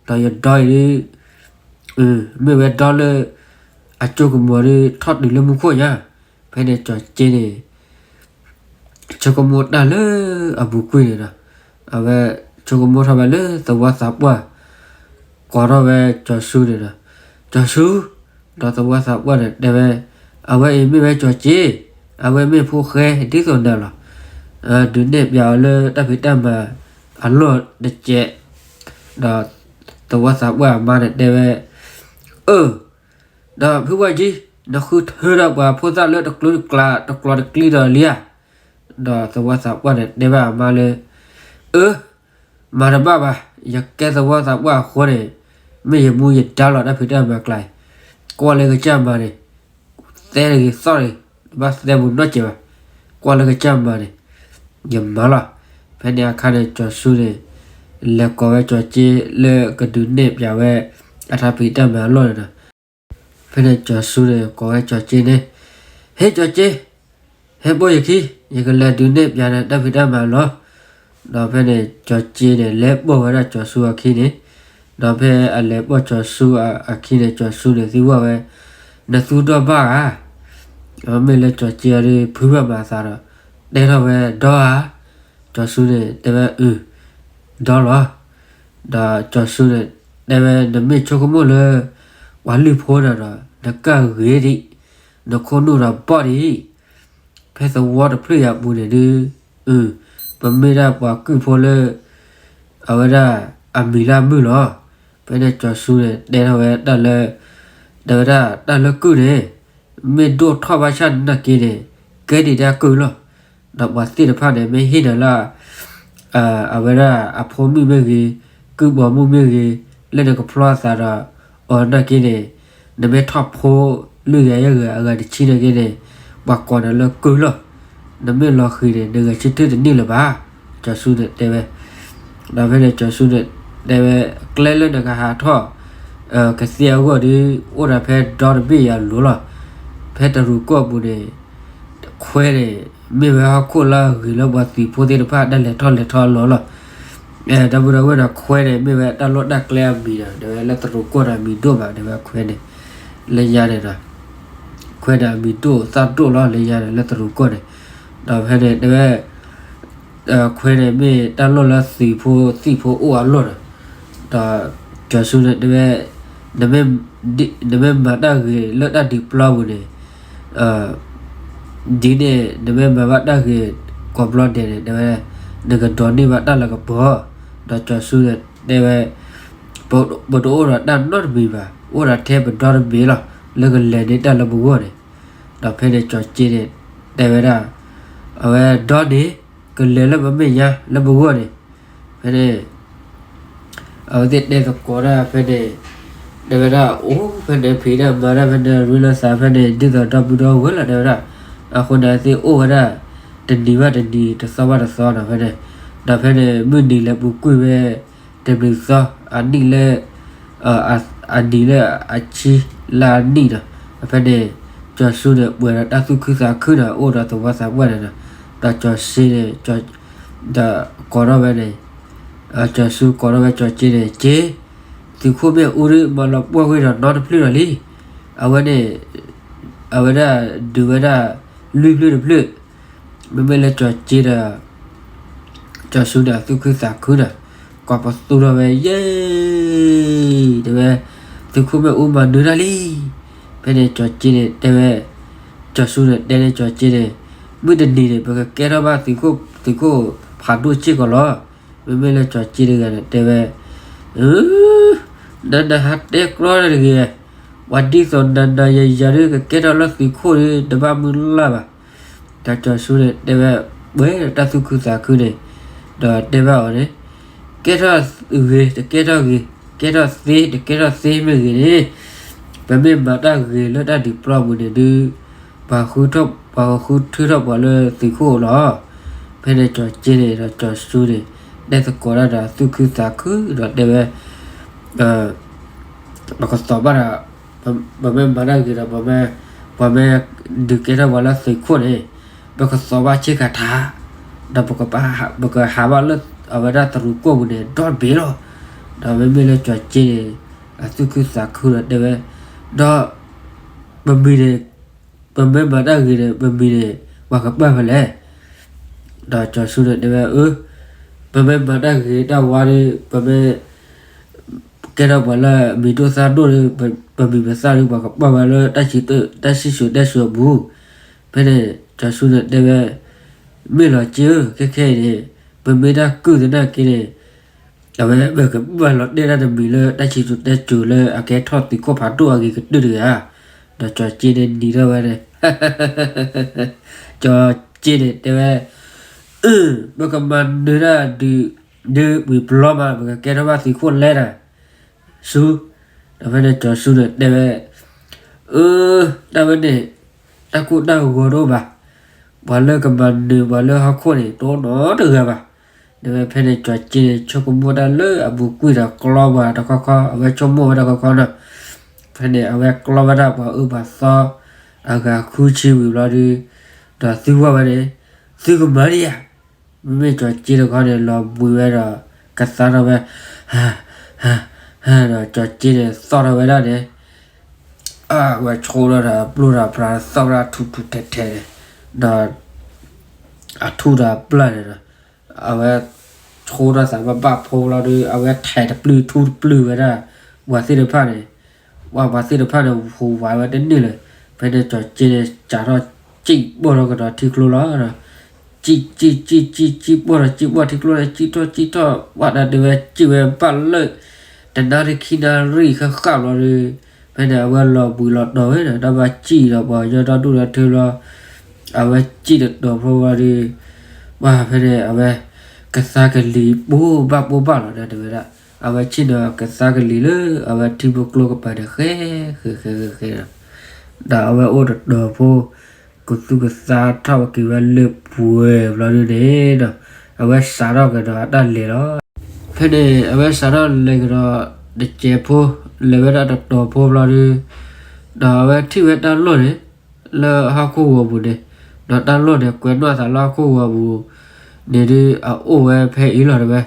ဒီအံၤဒီး, မ့ၢ်ဝဲဒီလၢအစိကမီၤဒီး ထီၣ်တုၤလၢမူခိၣ်ညါ. ဖဲန့ၣ်ကၠီၤက့န့ၣ် ဆိကမိၣ်တၢ်လၢအပူၤကွံာ်န့ၣ်ဒီး, အဝဲဆိကမိၣ်ထီၣ်ဝဲလၢသဝီသးပှၢ် ကိးထီၣ်ဝဲကၠီၤဆူန့ၣ်ဒီး, ကၠီၤဆူ, ဒီးသဝီသးပှၢ်န့ၣ်တဲဝဲ, အဝဲအံၤမ့ၢ်ဝဲကၠီၤက့, အဝဲမ့ၢ်ဖိဃဲဒ်သိးနၤလီၤ. ဒုးနဲၣ်ပျးအီၤလၢတၢ်ဖံးတၢ်မၤအလီၢ်တကဲး. ဒီးသဝီသးပှၢ်အမါန့ၣ်တဲဝဲ, အၢ ဒီးဖုဝဲကံ, နဃုထၢဒီးပှၤဖိသၣ်လၢတကျိၤတကျဲ တကျိၤတကျဲဒီးလံဧါ. ဒီးသဝီသးပှၢ်န့ၣ်တဲဘၣ်အမါလၢ, အၢ, မၤတဘၣ်ဘၣ်, ယကဲသဝီသးပှၢ်အဃိန့ၣ်, မ့ၢ်ယမူယဒါလီၤတၢ်ဖံးတၢ်မၤကျါအံၤ, ကွၢ်လၢကစၢ်မၤန့ၣ်, သဲတဂ့ၤသီၣ်တဂ့ၤ, တဘၣ်သဲဘူးနီတစဲးဘၣ်, ကွၢ်လၢကစၢ်မၤန့ၣ်, ယမၤလီၤ. ဖဲန့ၣ်အခါန့ၣ် ကၠီၤဆူန့ၣ် လဲၤကိးဝဲကၠီၤက့လၢကဒုးနဲၣ်ပျးဝဲအတၢ်ဖံးတၢ်မၤအလီၢ်န့ၣ်ဒီး, ဖဲန့ၣ်ကၠီၤဆူန့ၣ် ကိးဝဲကၠီၤက့န့ၣ်, ဟ့ၣ်ကၠီၤက့, ဟဲပိာ်ယခံ, ယကလဲၤဒုးနဲၣ်ပျးနၤတၢ်ဖံးတၢ်မၤအလီၢ်. ဒီးဖဲန့ၣ် ကၠီၤက့န့ၣ် လဲၤပိာ်ဝဲဒၣ်ကၠီၤဆူအခံန့ၣ်, ဒီးဖဲအလဲၤပိာ်ကၠီၤဆူအခံန့ၣ် ကၠီၤဆူန့ၣ်သံကွၢ်ဝဲ, နသူဒီဘၣ်ဧါ. မ့ၢ်လၢကၠီၤက့အီၤဒီး ဖုဘၣ်မၤအသးဒီး တဲထီၣ်ဝဲဒီဧါ. ကၠီၤဆူန့ၣ်တဲဝဲအု, ဒီလီၤ. ဒီးကၠီၤဆူန့ၣ်တဲဝဲ နမ့ၢ်ဆိကမိၣ်လၢ ပှၤလုၢ်ဖိန့ၣ်ဒီး နကၢ်ဂ့ၤဒံး, နခိၣ်နူာ်ဒီးဘီၣ်ဒံး, ဖဲသဝီတဖျၢၣ်အံၤအပူၤန့ၣ်ဒုး, ပမ့ၢ်ဒၣ်ပှၤကုၢ်ဖိလၢ အဝဲဒၣ်အမံၤလၢအမုာ်လီၤ. ဖဲန့ၣ်ကၠီၤဆူန့ၣ် တဲထီၣ်ဝဲတၢ်လၢ, တဲဝဲဒၣ်တၢ်လၢကုၢ်န့ၣ် မ့ၢ်ဒိၣ်ထီၣ်ဘၣ်ဆၣ်နာ်က့န့ၣ် ကဲဒံးဒၣ်ကုၢ်လီၤ. ဒီးပှၤသ့ၣ်တဖၣ်န့ၣ် မ့ၢ်ဟ့ၣ်နၤလၢ အဝဲဒၣ်အဖိမုၣ်မ့ၢ်ဂ့ၤ, ကုၢ်ပိာ်မုၣ်မ့ၢ်ဂ့ၤ, လၢနကဖျီအသးဒီး အီၤနာ်က့န့ၣ် နမ့ၢ်ထီၣ်ဖိလွံၢ်ဂၤယဲၢ်ဂၤ အဂၤတဆံနာ်က့န့ၣ် ပှၤကိးနၤလၢကုၢ်လီၤ. နမ့ၢ်လီၤဃံၤန့ၣ် နဂဲၤဆၢထၢၣ်တန့ၢ်လၢၤဘၣ်, ကၠီၤစူန့ၣ်တဲဝဲ. ဒီးဖဲန့ၣ် ကၠီၤစူန့ၣ်တဲဝဲ, ကျဲလၢနကဟးထီၣ် ကသ့အဂီၢ်ဒီး အိၣ်ဒၣ်ဖဲဒီတဘ့ၣ်အလိၤလီၤ. ဖဲတရူးကီၢ်ပူၤန့ၣ် ခွဲန့ၣ် မ့ၢ်ဝဲဟီၣ်ခိၣ်လၢအဂ့ၤလၢပှၤသုးဖိသ့ၣ်တဖၣ် တၢ်လဲၤထီၣ်လဲၤထီအလီၢ်လီၤ. ဒီပုၢ်ဒီဝဲၢ်ဒီး ခွဲန့ၣ် မ့ၢ်ဝဲတၢ်လီၢ်တၢ်ကျဲအမံၤဒီး တဲဝဲလၢတရူးကီၢ်န့ၣ် အမံၤဒိၣ်မး တဲဝဲခွဲန့ၣ် လၢညါန့ၣ်ဒီး ခွဲန့ၣ် အမံၤဒိၣ်သၣ်ဒိၣ်လီၤ လၢညါန့ၣ် လၢတရူးကီၢ်န့ၣ်. ဒီးဖဲန့ၣ် တဲဝဲ ခွဲန့ၣ် မ့ၢ်တၢ်လီၢ်လၢသုးဖိသံၣ်ဖိအိၣ်အလီၢ်ဒီး, ဒီးကၠီၤစူန့ၣ်တဲဝဲ, နမ့ၢ်မၤတၢ်ဂ့ၤလၢတၢ်ဒုးပျီပူၤန့ၣ် ဒ်န့ၣ် နမ့ၢ်မၤဘၣ်တၢ်ဂ့ၤ ကိးဘျီဒဲးန့ၣ် တဲဝဲ နကဒိးန့ၢ်ဘၣ်တၢ်လၤကပီၤ. ဒီးကၠီၤစူန့ၣ်တဲဝဲ, ပတအိၣ်ဒီးတၢ်နီတမံၤဘၣ်, အိၣ်ဒၣ်ထဲပဒီတမံၤလီၤ လၢကလဲၤန့ၢ်တၢ်လၢပဂီၢ်န့ၣ်. ဒီးဖဲန့ၣ် ကၠီၤစူန့ၣ်တဲဝဲဒၣ်, အဝဲဒီန့ၣ် ကလဲၤလၢပမဲာ်ညါလၢပဂီၢ်န့ၣ်. ဖဲန့ၣ် အဝဲသ့ၣ်တဲသကိးတၢ်ဖဲန့ၣ်, တဲဝဲဒၣ်အိၣ်ဖဲန့ၣ် ဖံးတၢ်မၤတၢ်ဖဲန့ၣ် ရ့လိာ်သးဖဲန့ၣ် ဒ်သိးဒီပုၢ်ဒီဝဲၢ်လီၤ တဲဝဲဒၣ်. အဃိန့ၣ် အဝဲသ့ၣ်အိၣ်ဝဲဒၣ် တနံၤဘၣ်တနံၤ တသီဘၣ်တသီဒီးဖဲန့ၣ်, ဒီးဖဲန့ၣ် မုၢ်နံၤလဲၤပူၤကွံာ်ဝဲ တနံၤသီ အနံၣ်လၢ အနံၤလၢအဆံလၢအနံၣ်ဒီး ဖဲန့ၣ် ကၠီၤစူန့ၣ် ပှဲၤဒီးတၢ်သူၣ်ခုသးခုဒီး အိၣ်ဒီးသဝီသးပှၢ်န့ၣ်ဒီး, ဒီးကၠီၤစူန့ၣ် ဒီးကိးထီၣ်ဝဲန့ၣ်, ကၠီၤစူကိးထီၣ်ဝဲကၠီၤစူန့ၣ် က့, သုးခိၣ်မ့ၣ်အူဒုး မၤလီၤပှီၢ်ဝ့ၢ်ဒီးနီတဖျၢၣ်ဒီးလံ. အဝဲန့ၣ် အဝဲဒၣ်ဒုးဝဲဒၣ် လွံၢ်ဖျၢၣ်တဖျၢၣ်, မ့မ့ၢ်လၢကၠီၤစူဒီး ကၠီၤစူန့ၣ် အသူၣ်ခုသးခုဒီး ကိးပသူထီၣ်ဝဲယဲၢ်, တဲဝဲ, သုးခိၣ်မ့ၣ်အူမၤနၢၤတၢ်လံ. ဖဲန့ၣ်ကၠီၤစူန့ၣ်တဲဝဲ, ကၠီၤစူန့ၣ်တဲန့ၣ်ကၠီၤစူန့ၣ်, မုၢ်တနံၤန့ၣ် ပကကဲထီၣ်ဘၣ်သုးခိၣ်ဖးဒိၣ်စ့ၢ်ကီးလီၤ. မ့မ့ၢ်လၢကၠီၤစူတဂၤန့ၣ်တဲဝဲ, နနဟးတဲကျီတဂ့ၤ, ပှၤဒ်သိးနၤနၤယၤယၤဒုး ကကဲထီၣ်လၢသုးခိၣ်ဒုး တဘၣ်မုၢ်လၢ်ဘၣ်. ဒီးကၠီၤစူန့ၣ်တဲဝဲ, ပှဲၤဒီးတၢ်သူၣ်ခုသးခုန့ၣ်, ဒီးတဲဘၣ်အီၤန့ၣ်, ကဲထီၣ်ဂ့ၤ တကဲထီၣ်ဂ့ၤ, ကဲထီၣ်သ့ တကဲထီၣ်သ့မ့ၢ်ဂ့ၤန့ၣ်, ပမ့ၢ်မၤတၢ်ဂ့ၤလၢတၢ်ဒုးပျီပူၤန့ၣ်ဒုး, ပှၤဃုထၢထီၣ်ပှၤလၢသုးခိၣ်လီၤ. ဖဲန့ၣ်ကၠီၤစူန့ၣ်ဒီးကၠီၤစူန့ၣ် တဲသကိးတၢ်ဒီးသူၣ်ခုသးခုဒီးတဲဝဲ ပကသိးဘၣ်ဒီး, ပမ့ၢ်မၤတၢ်ဂ့ၤဒီး ပမ့ၢ်ဒုးကဲထီၣ်ပှၤလၢသုးခိၣ်န့ၣ်, ပကသိးဘၣ်ဆ့ကၤထါ, ဒီးပကဟးဘၣ်လၢအဝဲဒၣ်တရူးကီၢ်ပူၤန့ၣ် ဒီတဘ့ၣ်လီၤ. ဒီးမ့မ့ၢ်လၢကၠီၤစူန့ၣ် အသူၣ်ခုသးခုဒီးတဲဝဲ, ဒီး ပမံၤန့ၣ်, ပမ့ၢ်မၤတၢ်ဂ့ၤန့ၣ် ပမံၤန့ၣ် ပှၤကပာ်ဖဲလဲၣ်. ဒီးကၠီၤစူန့ၣ်တဲဝဲ, အၢ, ပမ့ၢ်မၤတၢ်ဂ့ၤတၢ်ဝါဒီး ပမ့ၢ်ကဲထီၣ်ပှၤလၢအမံၤဒိၣ်သၣ်ဒိၣ်ဒီး ပမံၤပသၣ်ဒီး ပှၤကပာ်ဝဲလၢတၢ်စံၣ်စိၤတဲစိၤအပူၤ. ဖဲန့ၣ် ကၠီၤစူန့ၣ်တဲဝဲ, မ့ၢ်လီၤစ့ဧၢ, ခဲခဲအံၤန့ၣ် ပမ့ၢ်တၢ်ကုၢ်သနာ်က့န့ၣ် အဝဲပကဘၣ်လီၤတဲာ်တၢ်တမံၤလၢတၢ်စံၣ်စိၤတဲစိၤလၢအကဲထီၣ်သုးခိၣ်ဖးဒိၣ်အဂ့ၤကတၢၢ်တဂၤ. ဒီးကၠီၤစူန့ၣ်နံၤထီၣ်ဝဲန့ၣ်, ကၠီၤစူန့ၣ်တဲဝဲ, အၢ, ပကမၤနၢၤတၢ်ဒုး, ဒုးဝံၤဘျီမး ပကကဲထီၣ်ဘၣ်သုးခိၣ်လဲၣ်ဒီး စူ, ဒီးဖဲန့ၣ်ကၠီၤစူန့ၣ်တဲဝဲ, အၢ, တၢ်ဝဲန့ၣ် တၢ်ကိၢ်တၢ်ဂီၤတအိၣ်ဘၣ်, ပှၤလၢကမၤနၢၤပှၤလၢဟီၣ်ခိၣ်န့ၣ် တအိၣ်နီတဂၤဘၣ်. ဒီးဖဲန့ၣ်ကၠီၤစူန့ၣ် ဆိကမိၣ်တၢ်လၢအပူၤကွံာ်ဒီးကျီပှၤတခီခီ, အဝဲဆိကမိၣ်ဝဲတခီခီနီၤ. ဖဲန့ၣ် အဝဲကျီဝဲဒၣ်ပှၤအၢပှၤသီ အဂၤဃုဆံဝံၤဘျီဒုး, ဒီးသံကွၢ်ဝဲန့ၣ်, သုကမၤဒ်ဧါ. မ့မ့ၢ်ကၠီၤစူတခီန့ၣ် လီၤဘှံးဝဲဒီး ကသါထီၣ်ဝဲ, ဟ, ဟ, ဟ, ဒီးကၠီၤစူန့ၣ်သီၣ်ထီၣ်ဝဲဒၣ်န့ၣ်, အဝဲဆိထီၣ်ဒီးပျိၢ်ဒီးပြး သီၣ်ဝဲဒၣ်ထူထူထဲထဲန့ၣ်, ဒီး အထူဒီးအပျၢ်န့ၣ်ဒီး အဝဲဆိထီၣ်သးဘၣ်ဘၣ်ဖိလီၤဒီး အဝဲထဲးတပျုၢ်ထူတပျုၢ်ဝဲဒၣ် ပှၤသ့ၣ်တဖၣ်န့ၣ်, ပှၤ ပှၤသ့ၣ်တဖၣ်န့ၣ် ဟူးဝးဝဲတန့ၢ်လၢၤ. ဖဲန့ၣ်ကၠီၤစူန့ၣ် စးထီၣ်စံၣ်ဘီၣ်ထီၣ်ကဒီးထံကျိလီၤဒီး စံၣ် စံၣ် စံၣ် စံၣ် စံၣ်ဘီၣ်ဒီး စံၣ်ဘီၣ်ထံကျိန့ၣ် စံၣ်ထီၣ် စံၣ်ထီၣ် ပှၤတၢ်တဲဝဲ စံၣ်ဝဲဘၣ်လၢ တနၣ်ရံၣ်ခံနၣ်ရံၣ်ဃၣ်ဃၣ်လီၤဒီး ဖဲန့ၣ် အဝဲလီၤဘှံးလီၤတီၤဝဲဒီး တၢ်ဘၣ်စံၣ်ဒီးပှၤကညီဒီဒူၣ်ဒီထၢလီၤ. အဝဲစံၣ်တတီၤဖိဝံၤဒီး ပှၤဖဲန့ၣ် အဝဲ ကသါကလံၤပိၢ်ဘၣ်ပိၢ်ဘၣ်လီၤဒီး တဲဝဲဒၣ် အဝဲဆ့ၣ်နီၤကသါကလံၤလၢအဝဲထံဖိကျိကပၤန့ၣ် ဃဲဃဲဃဲဃဲဒီး ဒီးအဝဲအိၣ်တတီၤဖိ ကသူၣ်ကသါထီၣ်ဝဲက့ၤဝဲလၢပှဲၤဘျီဒုန့ၣ်ဒီး အဝဲစးထီၣ်ကဒီးအတၢ်လဲၤလီၤ. ဖဲန့ၣ် အဝဲစးထီၣ်လဲၤကဒီးတစဲးဖိ လဲၤဝဲဒၣ်တတီၤဖိဘျီဒု ဒီးအဝဲထံၣ်ဝဲတၢ်လီၢ်န့ၣ် လၢဟီၣ်ခိၣ်ဂီၤပူၤန့ၣ်, ဒီးတၢ်လီၢ်န့ၣ် ကွဲးနီၣ်အသးလၢဟီၣ်ခိၣ်ဂီၤပူၤန့ၣ်ဒုး အအိၣ်ဝဲဖဲအံၤလီၤတဲဝဲ.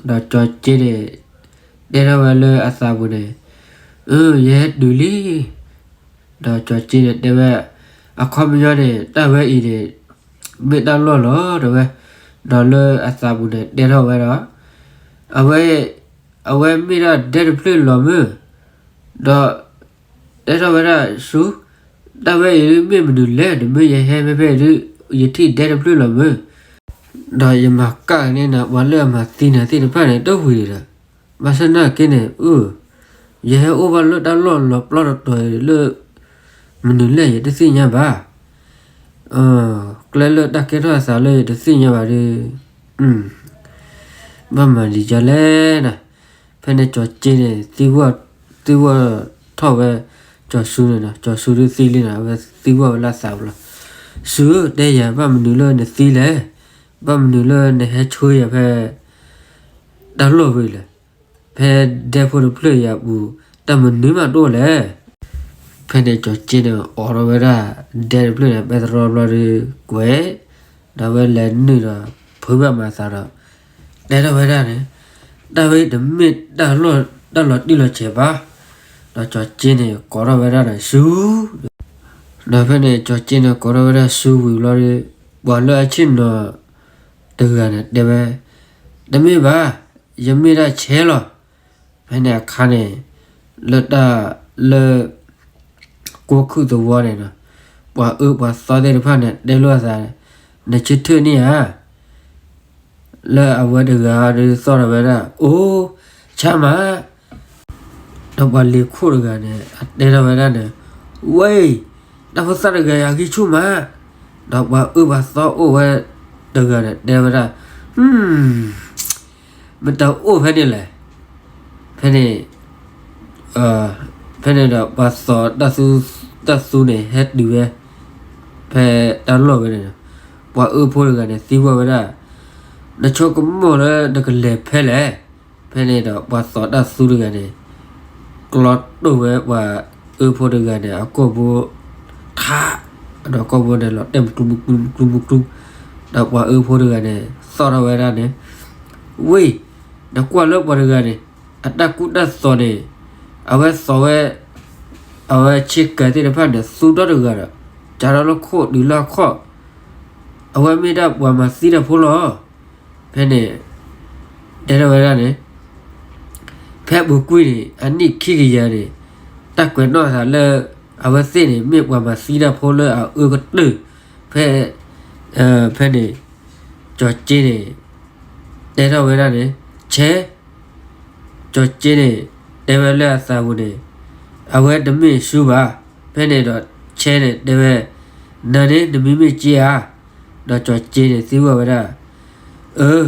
ဒီးကၠီၤက့န့ၣ် တဲထီၣ်ဝဲလၢအသးပူၤန့ၣ်, အၢ ယဟဲတုၤလံ. ဒီးကၠီၤက့န့ၣ်တဲဝဲ, အခီပညီန့ၣ် တၢ်ဝဲအံၤန့ၣ် မ့ၢ်တၢ်လီၢ်လီၤတဲဝဲ. ဒီးလၢအသးပူၤန့ၣ် တဲထီၣ်ဝဲဒီး အဝဲ အဝဲမ့ၢ်ဒၣ်ဒဲတဖျၢၣ်လီၤမုၢ်, ဒီး တဲထီၣ်ဝဲဒၣ်ဆူ, တၢ်ဝဲအံၤမ့ၢ်မနုၤလဲၣ်, နမ့ၢ်ယဟဲဖဲဖဲအံၤဒုး ယထံၣ်ဒဲတဖျၢၣ်လီၤမုၢ်, ဒီးယမၤကၣ်န့ၢ်နၤ ပှၤလၢအမၤသံနၤသ့ၣ်တဖၣ်န့ၣ် တဝံၤဒီး, ဘၣ်ဆၣ်နာ်က့န့ၣ် အၢ ယဟဲအိၣ်ဘၣ်လၢတၢ်လီၢ်လီၤပျီတတီၤလၢ မနုၤလဲၣ် ယတသ့ၣ်ညါဘၣ်. ကျဲလၢတၢ်ကဲထီၣ်အသးလၢယတသ့ၣ်ညါဘၣ်ဒီး ဘၣ်မၤဒ်လဲၣ်နၤ. ဖဲန့ၣ်ကၠီၤက့န့ၣ် သံကွၢ်ထီၣ်ဝဲ ကၠီၤဆူန့ၣ်, ကၠီၤဆူဒုးသံလံနၤ, အဝဲသံကွၢ်ဝဲလၢအသးပူၤလီၤ. ဆူဧၢ, တဲယၤဘၣ်မနုၤလၢနသံလဲၣ်, ဘၣ်မနုၤလၢနဟဲဆှၢယၤဖဲ တၢ်လီၢ်ဝဲလဲၣ်, ဖဲဒဲဖိတဖျၢၣ်အံၤအပူၤ တၢ်မနုၤမးတအိၣ်လဲၣ်. ဖဲန့ၣ်ကၠီၤက့န့ၣ် အိးထီၣ်ဝဲဒၣ် ဒဲတဖျၢၣ်န့ၣ် ပဲတြီဘျီဒီး ကွဲး, ဒီးဝဲလဲၤနုာ်ဒီး ဖုးဘၣ်မၤသးဒီး တဲထီၣ်ဝဲဒၣ်န့ၣ်, တၢ်ဝဲတမ့ၢ်တၢ်လီၤတံၢ်လီၤဆဲးဘၣ်. ဒီးကၠီၤက့န့ၣ် ကိးထီၣ်ဝဲဒၣ်န့ၣ်ဆူ ဒီးဖဲန့ၣ် ကၠီၤက့န့ၣ် ကိးထီၣ်ဝဲဒၣ်ဆူဝံၤဘျီဒီး ပှၤလၢအဆ့ၣ်နီၤတဂၤန့ၣ် တဲဝဲ, တမ့ၢ်ဘၣ်, ယမ့ၢ်ဒၣ်ဆဲလီၤ. ဖဲန့ၣ်အခါန့ၣ် လၢတၢ်လၢ ကိးခုၣ်သဝီန့ၣ်ဒီး ပှၤအၢပှၤသီသ့ၣ်တဖၣ်န့ၣ် တဲလိာ်အသး, နဆၢထၢၣ်န့ၢ်ဧါ. လၢအဝဲတဂၤဒီးသီၣ်ထီၣ်ဝဲဒၣ် အိၣ် ဆါမး. ဒီးပှၤလ့ၤခိၣ်တဂၤန့ၣ် အတဲထီၣ်ဝဲဒၣ်န့ၣ်, ဝဲ, တၢ်ဖိသၣ်တဂၤအံၤအဂံၢ်ဆူၣ်မး. ဒီးပှၤအၢပှၤသီအိၣ်ဝဲတဂၤန့ၣ် တဲဝဲဒၣ်, မတၤအိၣ်ဖဲန့ၣ်လဲၣ်. ဖဲန့ၣ် ဖဲန့ၣ်ဒီးပှၤသီၣ်တၢ်သူန့ၣ် ဟဲတုၤဝဲ ဖဲတၢ်လီၢ်ဝဲန့ၣ်, ပှၤအၢဖိတဂၤန့ၣ် သံကွၢ်ဝဲဒၣ်, နဆိကမိၣ်လၢနကလဲၤဖဲလဲၣ်. ဖဲန့ၣ်ဒီးပှၤသီၣ်တၢ်သူတဂၤန့ၣ် ကျီတိၢ်ဝဲပှၤအၢဖိတဂၤန့ၣ် အကိာ်ဘိ ထး, ဒီးကိာ်ဘိန့ၣ်လီၤတဲာ်မုၢ်ကျူမုၢ်ကျူမုၢ်ကျူမုၢ်ကျူ, ဒီးပှၤအၢဖိတဂၤန့ၣ် သီၣ်ထီၣ်ဝဲဒၣ်န့ၣ်, ဝဲ, နကွၢ်လၢပှၤတဂၤန့ၣ် အတၢ်ကူတၢ်သိးန့ၣ် အဝဲသီၣ်ဝဲ အဝဲဆ့ကၤသ့ၣ်တဖၣ်န့ၣ် သူဒီတဂၤဒီး ကၢထီၣ်လၢခိၣ်တုၤလၢအခီၣ်, အဝဲမ့ၢ်ဒၣ်ပှၤမၤသံတၢ်ဖိလီၤ. ဖဲန့ၣ် တဲထီၣ်ဝဲဒၣ်န့ၣ်, ဖဲအပူၤကွံာ်န့ၣ် အနံၣ်ခံကယၤန့ၣ် တၢ်ကွဲးနီၣ်အသးလၢ အဝဲသ့ၣ်န့ၣ် မ့ၢ်ပှၤမၤသံတၢ်ဖိလၢအအၢကတၢၢ်, ဖဲ ဖဲန့ၣ် ကၠီၤက့န့ၣ် တဲထီၣ်ဝဲဒၣ်န့ၣ်, ဆဲ ကၠီၤက့န့ၣ် တဲဝဲလၢအသးပူၤန့ၣ်, အဝဲတမ့ၢ်ဆူဘၣ်. ဖဲန့ၣ်ဒီးဆဲန့ၣ်တဲဝဲ, နၤန့ၣ် နမံၤမ့ၢ်က့ဧါ. ဒီးကၠီၤက့န့ၣ်သံကွၢ်ဝဲဒၣ်, အၢ,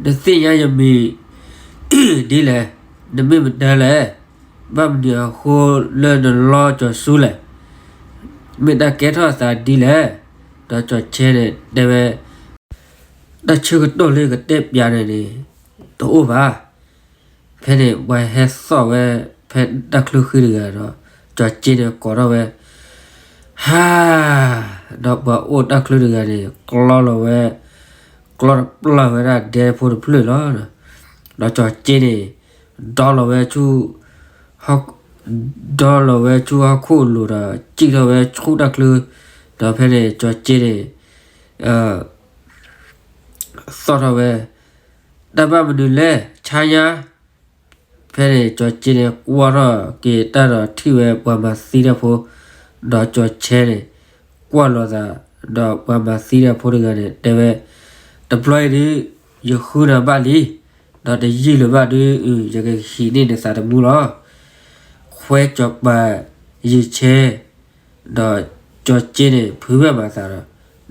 နသ့ၣ်ညါယမံၤဒ်လဲၣ်, နမ့ၢ်မတၤလဲၣ်, ဘၣ်မနုၤအဃိလၢနလီကၠီၤဆူလဲၣ်, မ့ၢ်တၢ်ကဲထီၣ်အသးဒ်လဲၣ်. ဒီးကၠီၤက့န့ၣ်တဲဝဲ, တၢ်ဆၢကတီၢ်လၢကတဲပၠးန့ၣ်န့ၣ် တအိၣ်ဘၣ်. ဖဲန့ၣ် ပှၤဟဲသီၣ်ဝဲ ဖဲတၢ်ချၢဃံတဂၤဒီး ကၠီၤက့န့ၣ်ကိးထီၣ်ဝဲ, ဟါ, ဒီးပှၤအိၣ်တၢ်ချၢတဂၤန့ၣ် ကျီလီၤဝဲ, ကျီတပျၢ်ဝဲဒၣ်ဒဲဖိတဖျၢၣ်လီၤ. ဒီးကၠီၤက့န့ၣ် ဒီလီၤဝဲဆူ ဒီလီၤဝဲဆူဟီၣ်ခိၣ်လိၤဒီး စံၣ်ထီၣ်ဝဲဆူတၢ်ချၢ, ဒီးဖဲန့ၣ် ကၠီၤက့န့ၣ် သီၣ်ထီၣ်ဝဲ, တၢ်ဘၣ်မနုၤလဲၣ် ဆါညါ. ဖဲန့ၣ် ကၠီၤက့န့ၣ် ကွၢ်ထီၣ်က့ၤတၢ်ဒီးထံၣ်ဝဲပှၤမၤသံတၢ်ဖိ, ဒီးကၠီၤက့န့ၣ် ကွၢ်လိာ်သး, ဒီးပှၤမၤသံတၢ်ဖိတဂၤန့ၣ် တဲဝဲ, တဘျီအံၤဒုး ယဃုနၤဘၣ်လံ, ဒီးတယံာ်လၢၤဘၣ်ဒုး ယကဟံးန့ၢ်နသးသမူလီၤ. ခွဲကၠီၤပၤ ယံာ်ဆဲ ဒီး ကၠီၤက့န့ၣ် ဖုးဘၣ်မၤသးဒီး,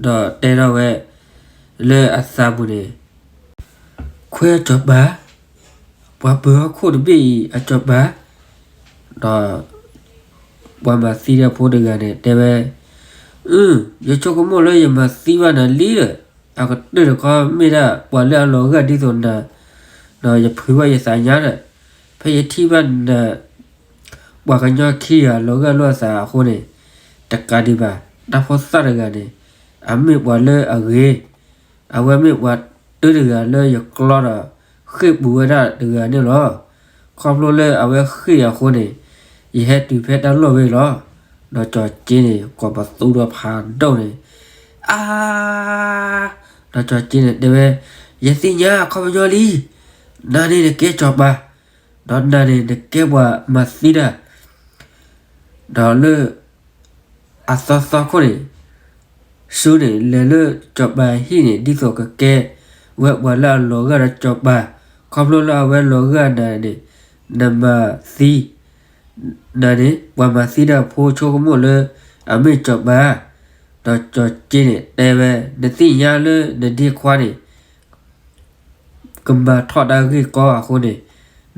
ဒီးတဲထီၣ်ဝဲလၢအသးပူၤန့ၣ်, ခွဲးအကၠီၤပၤ, ပှၤပၢၤဟီၣ်ခိၣ်တဘ့ၣ်အံၤအကၠီၤပၤ, ဒီးပှၤမၤသံတၢ်ဖိတဂၤန့ၣ် တဲဝဲ, အ, ယဆိကမိၣ်လၢယမၤသံဘၣ်နၤလံဒီး, အကတၢၢ်တခီမ့ၢ်ဒၣ်ပှၤလၢအလီၤဂာ်ဒ်သိးနၤ, ဒီးယဖုးဘၣ်ယသးညါဒီး, ဖဲယထံၣ်ဘၣ်နၤ ပှၤကညီခံဂၤလီၤဂာ်လိာ်အသးအဃိန့ၣ်, တကးဒံးဘၣ်, တၢ်ဖိသၣ်တဂၤန့ၣ်, အမ့ၢ်ပှၤလၢအဂ့ၤ, အဝဲမ့ၢ်ပှၤတၢတဂၤလၢယကျီဒီးဃ့ၢ်ပူၤဝဲဒၣ်တဂၤန့ၣ်လီၤ. ခီဖျိလၢအဝဲဃ့ၢ်အဃိန့ၣ်, ယဟဲတုၤဖဲတၢ်လီၢ်ဝဲလီၤ. ဒီးကၠီၤက့န့ၣ် ကိးပသူဒီးဖးဒိၣ်န့ၣ်, အါ ဒီးကၠီၤက့န့ၣ်တဲဝဲ, ယသ့ၣ်ညါအခီပညီလံ, နၤန့ၣ်နကဲကၠီၤပၤ, ဒီးနၤန့ၣ်နကဲပှၤမၤသံတၢ်, ဒီးလၢအသီသီခိၣ်န့ၣ်, ဆူန့ၣ်လဲၤလၢကၠီၤပၤဟံၣ်န့ၣ် ဒ်သိးကကဲဝဲပှၤလၢအလီၤဂာ်ဒီးကၠီၤပၤ, ခီဖျိလၢအဝဲလီၤဂာ်နၤန့ၣ်, နမၤသံ နၤန့ၣ် ပှၤမၤသံတၢ်ဖိဆိကမိၣ်လၢအမ့ၢ်ကၠီၤပၤ, ဒီးကၠီၤက့န့ၣ်တဲဝဲ, နသ့ၣ်ညါလၢနဒ့ခွါန့ၣ် ကမၤထီၣ်တၢ်ဂ့ၢ်ကီအဃိန့ၣ်,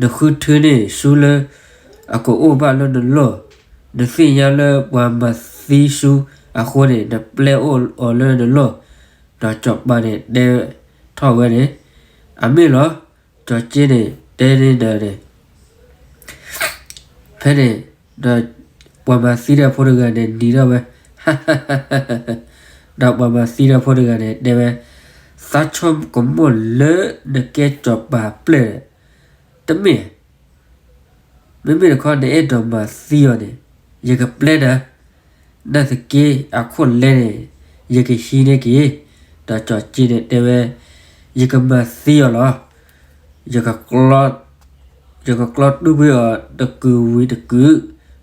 နဃုထၢန့ၢ်ဆူလၢအကအိၣ်ဘၣ်လၢနလီၢ်, နသ့ၣ်ညါလၢပှၤမၤသံဆူအဃိန့ၣ် နပျဲအိၣ်အီၤလၢနလီၢ်, ဒီးကၠီၤပၤန့ၣ်တဲထီၣ်ဝဲန့ၣ်, အမ့ၢ်လီၤ, ကၠီၤက့န့ၣ်တဲန့ၢ်နၤန့ၣ် ဖဲန့ၣ်, ဒီးပှၤမၤသံတၢ်ဖိတဂၤန့ၣ်နံၤထီၣ်ဝဲ, ဒီးပှၤမၤသံတၢ်ဖိတဂၤန့ၣ်တဲဝဲ, သးဆိကမိၣ်လၢနကဲကၠီၤပၤပျဲၢ်ဒီး, တမ့ၢ် မ့မ့ၢ်တခီနအဲၣ်ဒိးမၤသံအီၤန့ၣ်, ယကပျဲနၤ, နာ်သက့အခိၣ်လဲန့ၣ် ယကဟံးန့ၢ်က့ၤ, ဒီးကၠီၤက့န့ၣ်တဲဝဲ, ယကမၤသံအီၤလီၤ, ယက ယကကျီတူၢ်ကွံာ်အီၤတကုာ်ဝံၤတကုာ်,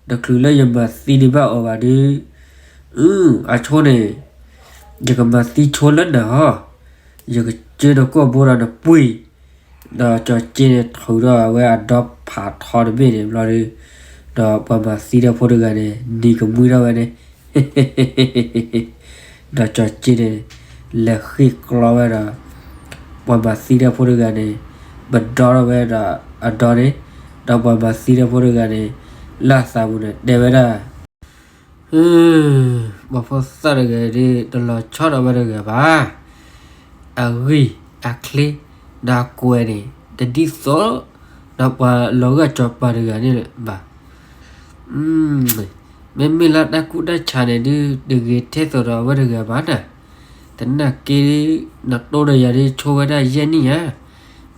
တချုးလၢယမၤသံဒံးဘၣ်အီၤဘၣ်ဒီး, အ, အဆိန့ၣ်, ယကမၤသံဆိလၢနၤဟီ, ယကကၢနကိာ်ဘိဒီးနပှ့ၤ, ဒီးကၠီၤက့န့ၣ်ထုးထီၣ်အဝဲအဒီဖးထီတဘ့ၣ်န့ၣ်ဘျီဒီး, ဒီးပှၤမၤသံတၢ်ဖိတဂၤန့ၣ် နံၤကမှံထီၣ်ဝဲန့ၣ် ဒီးကၠီၤက့န့ၣ် လဲၤဃ့ၢ်ကျီဝဲဒီး ပှၤမၤသံတၢ်ဖိတဂၤန့ၣ် ပဒီထီၣ်ဝဲဒီးအဒီန့ၣ်, ဒီးပှၤမၤသံတၢ်ဖိတဂၤန့ၣ် လၢအသးပူၤန့ၣ် တဲဝဲဒၣ်, ပှၤဖိသၣ်တဂၤဒီး တလီၤဆီဒီးဝဲတဂၤဘၣ်. အဂံၢ်အချ့ ဒီးအကွဲးန့ၣ် တဒ်သိးဒီးပှၤလီၤဂာ်စီၤပၤတဂၤန့ၣ်ဘၣ်. မ့မ့ၢ်လၢတၢ်ကူၣ်တၢ်ဆးန့ၣ်ဒုး တဂ့ၤထဲသိးဒီးအဝဲတဂၤဘၣ်န့ၣ်, သနာ်က့ နတိၢ်ဒီးယၤဒုးဆိဝဲဒၣ်ယဲၢ်နံၣ်ညါ,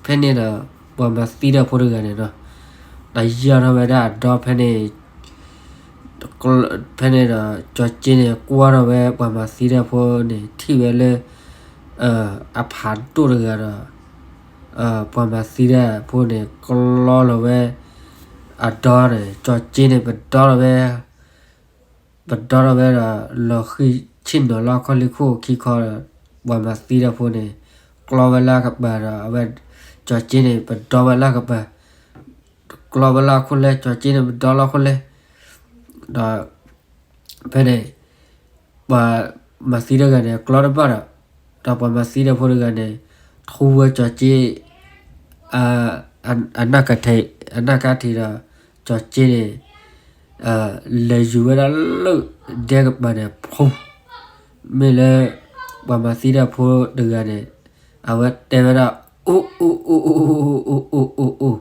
ဖဲန့ၣ်ဒီး ပှၤမၤသံတၢ်ဖိတဂၤန့ၣ်ဒီး ဒီးယီၢ်ထီၣ်ဝဲဒၣ်အဒီဖဲန့ၣ်, ဖဲန့ၣ်ဒီး ကၠီၤက့န့ၣ် ကွၢ်ထီၣ်ဝဲပှၤမၤသံတၢ်ဖိန့ၣ် ထံၣ်ဝဲလၢ အဖးဒိၣ်တဂၤဒီး ပှၤမၤသံတၢ်ဖိန့ၣ် ကျီလီၤဝဲအဒီန့ၣ် ကၠီၤက့န့ၣ် ပဒီထီၣ်ဝဲ ပဒီထီၣ်ဝဲဒီး လီၤဃံၢ်ဆ့ၣ်နီၤလၢအခီၣ်လံၢ်ခိၣ်ခံခီဒီး ပှၤမၤသံတၢ်ဖိန့ၣ် ကျီဝဲလၢအကပၤဒီး အဝဲ ကၠီၤက့န့ၣ် ပဒီဝဲလၢအကပၤ, ကျီဝဲလၢအခိၣ်လဲ, ကၠီၤက့န့ၣ် ပဒီလၢအခိၣ်လဲ, ဒီး ဖဲန့ၣ် ပှၤမၤသံတဂၤန့ၣ် ကျီတဘၣ်ဒီး, ဒီးပှၤမၤသံတၢ်ဖိတဂၤန့ၣ် ထူဝဲကၠီၤက့ အနၢ်ကထံး, အနၢ်ကထံးဒီး ကၠီၤက့န့ၣ် လဲၤယူၤဝဲဒၣ်လၢဒဲကပၤန့ၣ် ဖူ, မ့ၢ်လၢ ပှၤမၤသံတၢ်ဖိတဂၤန့ၣ် အဝဲတဲဝဲဒၣ် အိၣ် အိၣ် အိၣ် အိၣ် အိၣ် အိၣ်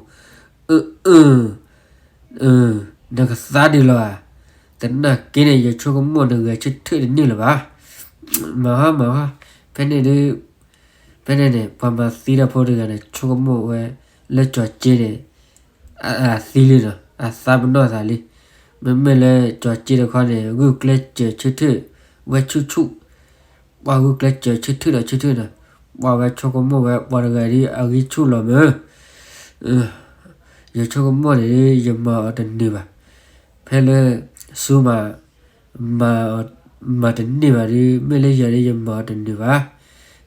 အိၣ် အိၣ် နကသါဒ်လဲၣ်ဧါ, သနာ်က့န့ၣ် ယဆိကမိၣ်နဂဲၤဆၢထၢၣ်တန့ၢ်လၢၤဘၣ်, မၤဟီ မၤဟီ, ဖဲန့ၣ်ဒုး ဖဲန့ၣ်န့ၣ် ပှၤမၤသံတၢ်ဖိတဂၤန့ၣ် ဆိကမိၣ်ဝဲ လၢကၠီၤက့န့ၣ် အသံလံဒီး အသးပနီၣ်သးလံ, မ့မ့ၢ်လၢကၠီၤက့တခီန့ၣ် ဂုာ်ကျဲးစၢးဆၢထၢၣ်ဝဲဆူၣ်ဆူၣ်, ပှၤဂုာ်ကျဲးစၢးဆၢထၢၣ်ဒီးဆၢထၢၣ်ဒီး ပှၤဝဲဆိကမိၣ်ဝဲပှၤတဂၤဒ်အဂံၢ်ဆူၣ်လီၤမ့ၢ် ယဆိကမိၣ်န့ၣ် ယမၤအီၤတန့ၢ်ဘၣ်, ဖဲလၢ ဆူမၤ မၤတန့ၢ်ဘၣ်ဒီး မ့ၢ်လၢယၤဒီးယမၤအီၤတန့ၢ်ဘၣ်,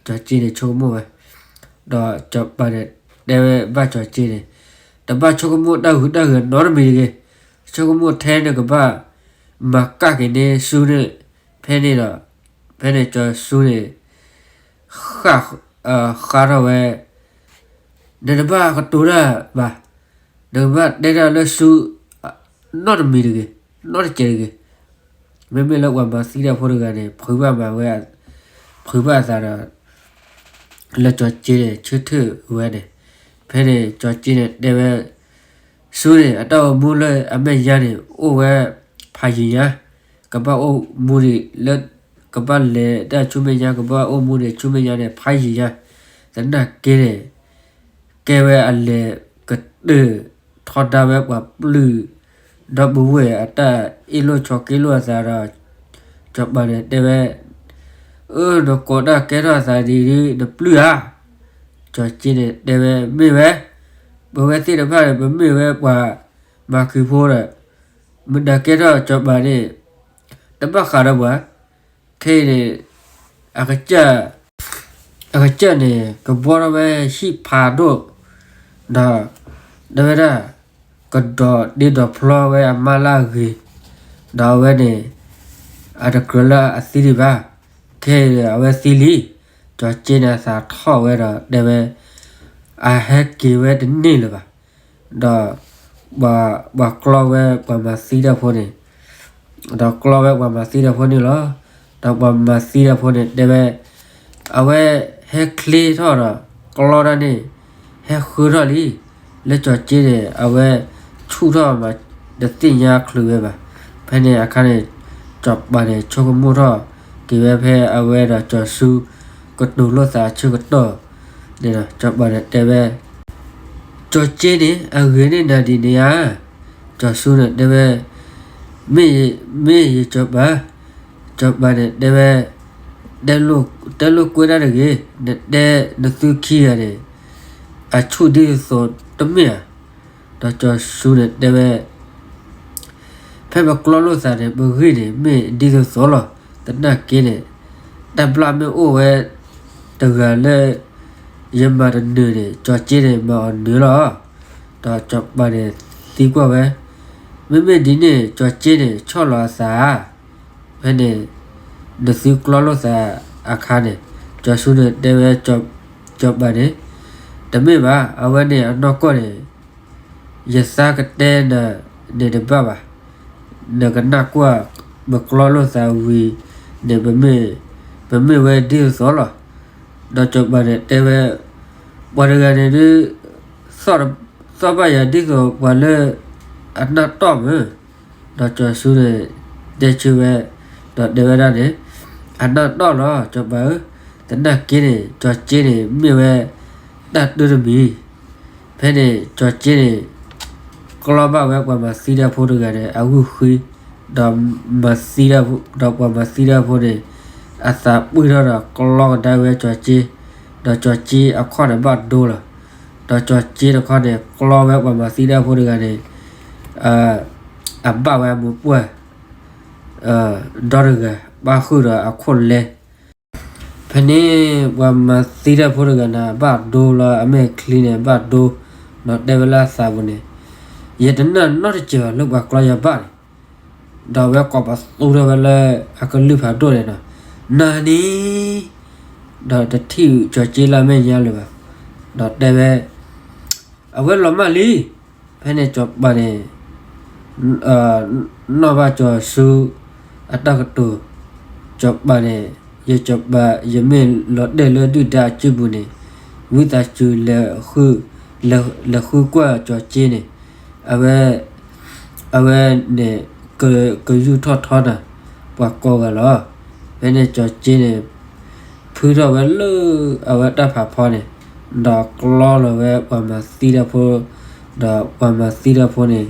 ကၠီၤက့န့ၣ်ဆိကမိၣ်ဝဲ, ဒီးစီၤပၤန့ၣ် တဲဝဲဘၣ်ကၠီၤက့န့ၣ်, တဘၣ်ဆိကမိၣ်တၢ်ဂုၤတၢ်ဂၤနီတမံၤတဂ့ၤ, ဆိကမိၣ်ထဲနကဘၣ် မၤကၣ်က့ၤန့ၢ်ဆူန့ၣ်, ဖ ဖဲန့ၣ်ဒီး ဖဲန့ၣ်ကၠီၤစူန့ၣ် ဃၣ်, ဃါထီၣ်ဝဲ, နတဘၣ်ကတိၤတၢ်ဘၣ်, နကဘၣ်တဲတၢ်လၢစူ နီတမံၤတဂ့ၤ, နီတစဲးတဂ့ၤ. မ့မ့ၢ်လၢပှၤမၤသံတၢ်ဖိတဂၤန့ၣ် ဖုးဘၣ်မၤဝဲ, ဖုးဘၣ်အသးဒီး လၢကၠီၤက့န့ၣ် ဆၢထၢၣ်ဝဲန့ၣ်, ဖဲန့ၣ်ကၠီၤက့န့ၣ်တဲဝဲ, စူန့ၣ် အတၢ်အိၣ်မူလၢအမဲာ်ညါန့ၣ် အိၣ်ဝဲဖးယံၤညါ, ကဘၣ်အိၣ်မူန့ၣ်လၢ, ကဘၣ်လဲၤတၢ်ဆူမဲာ်ညါ, ကဘၣ်အိၣ်မူန့ၣ်ဆူမဲာ်ညါန့ၣ် ဖးယံၤညါ, သနာ်က့န့ၣ် ကဲဝဲအလဲၤကတၢၢ်ထီဒါဝဲပှၤပျုၢ်ဒီပုၢ်ဝဲၢ်အတၢ်အ့ၣ်လိာ်ဆိးက့လိာ်အသးဒီး ကၠီၤပၤန့ၣ်တဲဝဲ, အၢ နကိးတၢ်ကဲထီၣ်အသးဒ်အံၤဒ် နပျုၢ်ဧါ. ကၠီၤက့န့ၣ်တဲဝဲ မ့ၢ်ဝဲ, ပဝဲသ့ၣ်တဖၣ်န့ၣ် ပမ့ၢ်ဝဲပှၤမၤခုးဖိဒီး မတၤကဲထီၣ်ကၠီၤပၤန့ၣ် တဘၣ်ဃးဒီးပှၤ, ခဲအံၤန့ၣ် အကစၢ်, အကစၢ်န့ၣ် ကဘှီထီၣ်ဝဲဟံၣ်ဖးဒိၣ်, ဒီး တဲဝဲဒၣ် ကဒိးဒ့ဒိးဖျီဝဲအမါလၢအဂ့ၤ, ဒီးအဝဲန့ၣ် အတကြၢးလၢအသံဒံးဘၣ်, ခဲအံၤန့ၣ် အဝဲသံလံ. ကၠီၤက့န့ၣ်အသးထီၣ်ဝဲဒီးတဲဝဲ အဟဲက့ၤဝဲတန့ၢ်လၢၤဘၣ်, ဒီး ပှၤကျီဝဲပှၤမၤသံတၢ်ဖိန့ၣ်, ဒီးကျီဝဲပှၤမၤသံတၢ်ဖိန့ၣ်လီၤ. ဒီးပှၤမၤသံတၢ်ဖိန့ၣ်တဲဝဲ, အဝဲဟဲချ့ထီၣ်ဒီး ကျီတၢ်န့ၣ် ဟဲဃုထီၣ်လံ. လၢကၠီၤက့န့ၣ် အဝဲဆူၣ်ထီၣ်မး တသ့ၣ်ညါချုးဝဲဘၣ်. ဖဲန့ၣ်အခါန့ၣ် ကၠီၤပၤန့ၣ် ဆိကမိၣ်ထီၣ်က့ၤဝဲဖဲအဝဲဒီးကၠီၤစူ ကတိၤလိာ်သးဆၢကတီၢ်န့ၣ်ဒီး ကၠီၤပၤန့ၣ်တဲဝဲ, ကၠီၤက့န့ၣ် အဂ့ၤန့ၢ်နၤဒ်န့ၣ်ဧါ. ကၠီၤစူန့ၣ်တဲဝဲ, မ့ၢ်ယ, မ့ၢ်ယကၠီၤပၤ, ကၠီၤပၤန့ၣ်တဲဝဲ, တဲလိာ်ကွဲတၢ်တဂ့ၤ, နတဲနသုခံဂၤန့ၣ် အဆူၣ်ဒ်သိးသိးတမ့ၢ်ဧါ. ဒီးကၠီၤစူန့ၣ်တဲဝဲ, ဖဲပကျီလိာ်သးန့ၣ် ပဂ့ၢ်န့ၣ် မ့ၢ်ဒ်သိးသိးလီၤ. သနာ်က့န့ၣ် တၢ်ဘျၣ်မ့ၢ်အိၣ်ဝဲတဂၤလၢ ယမၤတနၢၤန့ၣ် ကၠီၤက့န့ၣ်မၤအီၤနၢၤလီၤ. ဒီးကၠီၤပၤန့ၣ်သံကွၢ်ဝဲ, မ့မ့ၢ်ဒ်န့ၣ် ကၠီၤက့န့ၣ် ဆီၣ်လီၤအသးဧါ. ဖဲန့ၣ် နသုကျီလိာ်သးအခါန့ၣ် ကၠီၤစူန့ၣ်တဲဝဲ ကၠီၤပၤန့ၣ်, တမ့ၢ်ဘၣ်, အဝဲန့ၣ်အနီၢ်ကီၢ်န့ၣ် ယသးကတဲနၤန့ၣ်တဘၣ်ဘၣ်. နကနၣ်ကွၢ် ပကျီလိာ်သးဝံၤန့ၣ် ပမ့ၢ်ဝဲဒ်သိးသိးလီၤ. ဒီးကၠီၤပၤန့ၣ်တဲဝဲ, ပှၤတဂၤန့ၣ်ဒုး သီၣ်ဘၣ်ယၤဒ်သိးပှၤလၢအနၢ်တီၢ်မး. ဒီးကၠီၤစူန့ၣ် တဲဆၢဝဲ, ဒီးတဲဝဲဒၣ်န့ၣ်, အနၢ်တီၢ်လီၤ ကၠီၤပၤဧၢ, သနာ်က့န့ၣ် ကၠီၤက့န့ၣ် မ့ၢ်ဝဲတၢ်တၢတမံၤ. ဖဲန့ၣ် ကၠီၤက့န့ၣ် ကျီဘၣ်ဝဲပှၤမၤသံတၢ်ဖိတဂၤန့ၣ် အဂုၢ်ဃံ, ဒီးမၤသံ, ဒီးပှၤမၤသံတၢ်ဖိန့ၣ် အသးပှံၢ်ထီၣ်ဒီးကျီကဒါဝဲကၠီၤက့, ဒီးကၠီၤက့အခီၣ်န့ၣ်ဘၣ်ဒိလီၤ. ဒီးကၠီၤက့တခီန့ၣ် ကျီဝဲပှၤမၤသံတၢ်ဖိတဂၤန့ၣ် အဘၣ်ဝဲအမိၢ်ပှၢ် ဒီတဂၤ ဘၣ်ဃုာ်ဒီးအခိၣ်လဲ. ဖဲန့ၣ် ပှၤမၤသံတၢ်ဖိတဂၤန့ၣ် ဘၣ်ဒိလီၤ အမဲာ်ချံန့ၣ် ဘၣ်ဒိ, ဒီးတဲဝဲလၢအသးပူၤန့ၣ်, ယတနာ်နီတစဲးဘၣ်လၢပှၤကျီယၤဘၣ်န့ၣ်, ဒီးအဝဲကိးပသူထီၣ်ဝဲလၢအကလုၢ်ဖးဒိၣ်န့ၣ်ဒီး, နၤန့ၣ်, ဒီးတထံၣ်ကၠီၤက့လၢအမဲာ်ညါလၢၤဘၣ်, ဒီးတဲဝဲ, အဝဲလီၤမၢ်လံ. ဖဲန့ၣ်ကၠီၤပၤန့ၣ် နီၣ်ဘၣ်ကၠီၤစူအတၢ်ကတိၤ, ကၠီၤပၤန့ၣ်, ယကၠီၤပၤ ယမ့ၢ်လီၤတဲာ်လၢဒုၣ်ဒါအစုပူၤန့ၣ်, ဝံသးစူၤ လဲၤဃုကွၢ်ကၠီၤက့န့ၣ်, အဝဲ, အဝဲန့ၣ် ကယူၢ်ထီၣ်ထီနၤ ပှၤကိးဂၤလီၤ. ဖဲန့ၣ်ကၠီၤက့န့ၣ် ဖုထီၣ်ဝဲလၢအဝဲတၢ်ဖးဖီန့ၣ်, ဒီးကျီလီၤဝဲပှၤမၤသံတၢ်ဖိ, ဒီးပှၤမၤသံတၢ်ဖိန့ၣ်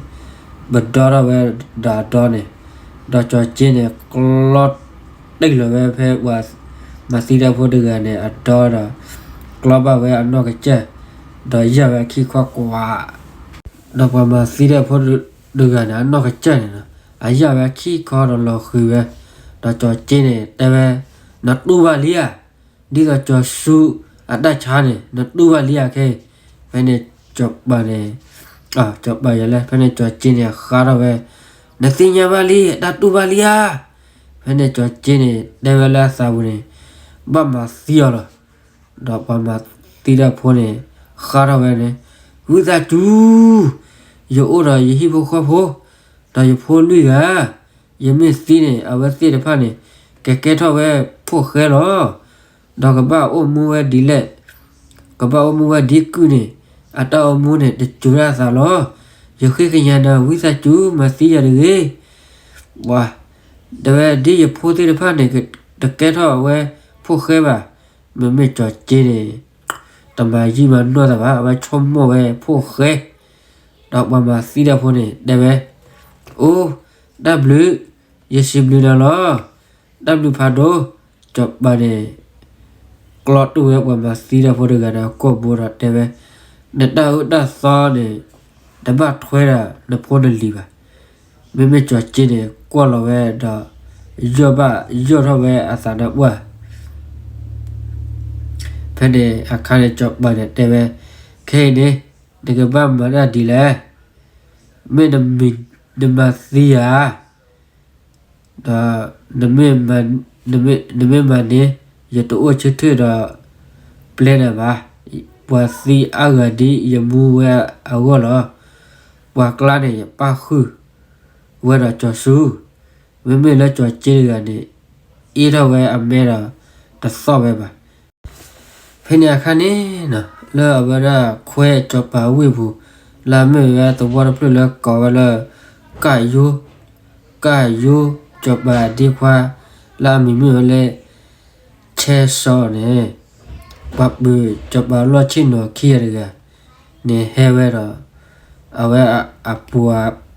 ပဒီထီၣ်ဝဲဒီးအဒီန့ၣ်, ဒီးကၠီၤက့န့ၣ် ကျီတ့ၢ်လီၤဝဲဖဲပှၤမၤသံတၢ်ဖိတဂၤန့ၣ် အဒီဒီး ကျီဘၣ်ဝဲအနီၢ်ကစၢ်, ဒီးယၢ်ဝဲအခံခီကွၢ် ဒီးပှၤမၤသံတၢ်ဖိတဂၤန့ၣ် အနီၢ်ကစၢ်န့ၣ်လီၤ, အယၢ်ဝဲအခံခီဒီးလီၤဃံၤဝဲ, ဒီးကၠီၤက့န့ၣ် တဲဝဲ, နတူၢ်ဘၣ်လံဧါ, ဒ်သိးကၠီၤစူအတၢ်ဆါန့ၣ် နတူၢ်ဘၣ်လံဧါခဲအံၤ. ဖဲန့ၣ်ကၠီၤပၤန့ၣ်, ကၠီၤပၤယဲလဲၣ်, ဖဲန့ၣ်ကၠီၤက့န့ၣ် ဃါထီၣ်ဝဲ, နသ့ၣ်ညါဘၣ်လံ တၢ်တူၢ်ဘၣ်လံဧါ. ဖဲန့ၣ်ကၠီၤက့န့ၣ် တဲဝဲလၢအသးပူၤန့ၣ် ဘၣ်မၤသံအီၤလီၤ. ဒီးပှၤမၤသံတၢ်ဖိန့ၣ် ဃါထီၣ်ဝဲန့ၣ်, ဝံသးစူၤ, ယအိၣ်ဒီးယဟံၣ်ဖိဃီဖိ, ဒီးယဖိလွံၢ်ဂၤ, ယမ့ၢ်သံန့ၣ် အဝဲသ့ၣ်တဖၣ်န့ၣ် ကကဲထီၣ်ဝဲဖိၣ်ဃဲလီၤ. ဒီးကဘၣ်အိၣ်မူဝဲဒ်လဲၣ်, ကဘၣ်အိၣ်မူဝဲဒ်ကုၢ်န့ၣ် အတၢ်အိၣ်မူန့ၣ် တစူၤတၢ်သးလီၤ. ယဃ့ကညးနၤ ဝံသးစူၤ မၤသံယၤတဂ့ၤ. ပှၤ, တဲဝဲဒ်ယဖိသ့ၣ်တဖၣ်န့ၣ် တကဲထီၣ်ဝဲဖိၣ်ဃဲဘၣ်. မ့မ့ၢ်ကၠီၤက့န့ၣ် တမၤယံာ်မၤနီၢ်သးဘၣ်, အဝဲဆိကမိၣ်ဝဲဖိၣ်ဃဲ, ဒီးပှၤမၤသံတၢ်ဖိန့ၣ် တဲဝဲ, အိ, တၢ်ဘျုး, ယစံးဘျုးနၤလီၤ. တၢ်ဘျုးဖးဒိၣ်. စီၤပၤန့ၣ် ကျီတူၢ်ဝဲပှၤမၤသံတၢ်ဖိတဂၤန့ၣ် အကိာ်ဘိဒီးတဲဝဲ, နတၢ်အၢတၢ်သီန့ၣ် တဘၣ်ထွဲဒီးနဖိနလံၤဘၣ်. မ့မ့ၢ်ကၠီၤက့န့ၣ် ကွၢ်လီၤဝဲဒီး ယီၢ်ဘၣ်ယီၢ်ထီၣ်ဝဲအသးနါပှၢ်. ဖဲန့ၣ်အခါန့ၣ် စီၤပၤန့ၣ်တဲဝဲ, ခဲအံၤန့ၣ် နကဘၣ်မၤတၢ်ဒ်လဲၣ်. မ့ၢ်နမၤသံဧါ, ဒီး နမ့ၢ်မၤန့ၣ် ယတအိၣ်ဆၢထၢၣ်ဒီးပျဲနၤဘၣ်. ပှၤသံအါဂၤဒ်ယမူဝဲအဂီၢ်လီၤ. ပှၤကျါန့ၣ် ယပၣ်ဃုာ်ဝဲဒီးစီၤစု, မ့မ့ၢ်လၢစီၤက့တဂၤန့ၣ် အ့ၣ်ထီၣ်ဝဲအမဲဒီး တသီၣ်ဝဲဘၣ်. ဖဲန့ၣ်အခါန့ၣ် လၢအဝဲဒၣ်ခွဲစီၤပၤဝ့ၢ်ပူၤ လၢအမ့ၢ်ဝဲသဝီတဖျၢၣ်လၢကိးဝဲလၢ ကၢ်ယိ, ကၢ်ယိ, စီၤပၤဒ့ခွါ လၢအမံၤမ့ၢ်ဝဲလၢ ဆဲစီန့ၣ်, ပှၤပၢၤစီၤပၤလီၢ်ဆ့ၣ်နီၤခံဂၤတဂၤန့ၣ် ဟဲဝဲဒီး အဝဲအပှၤ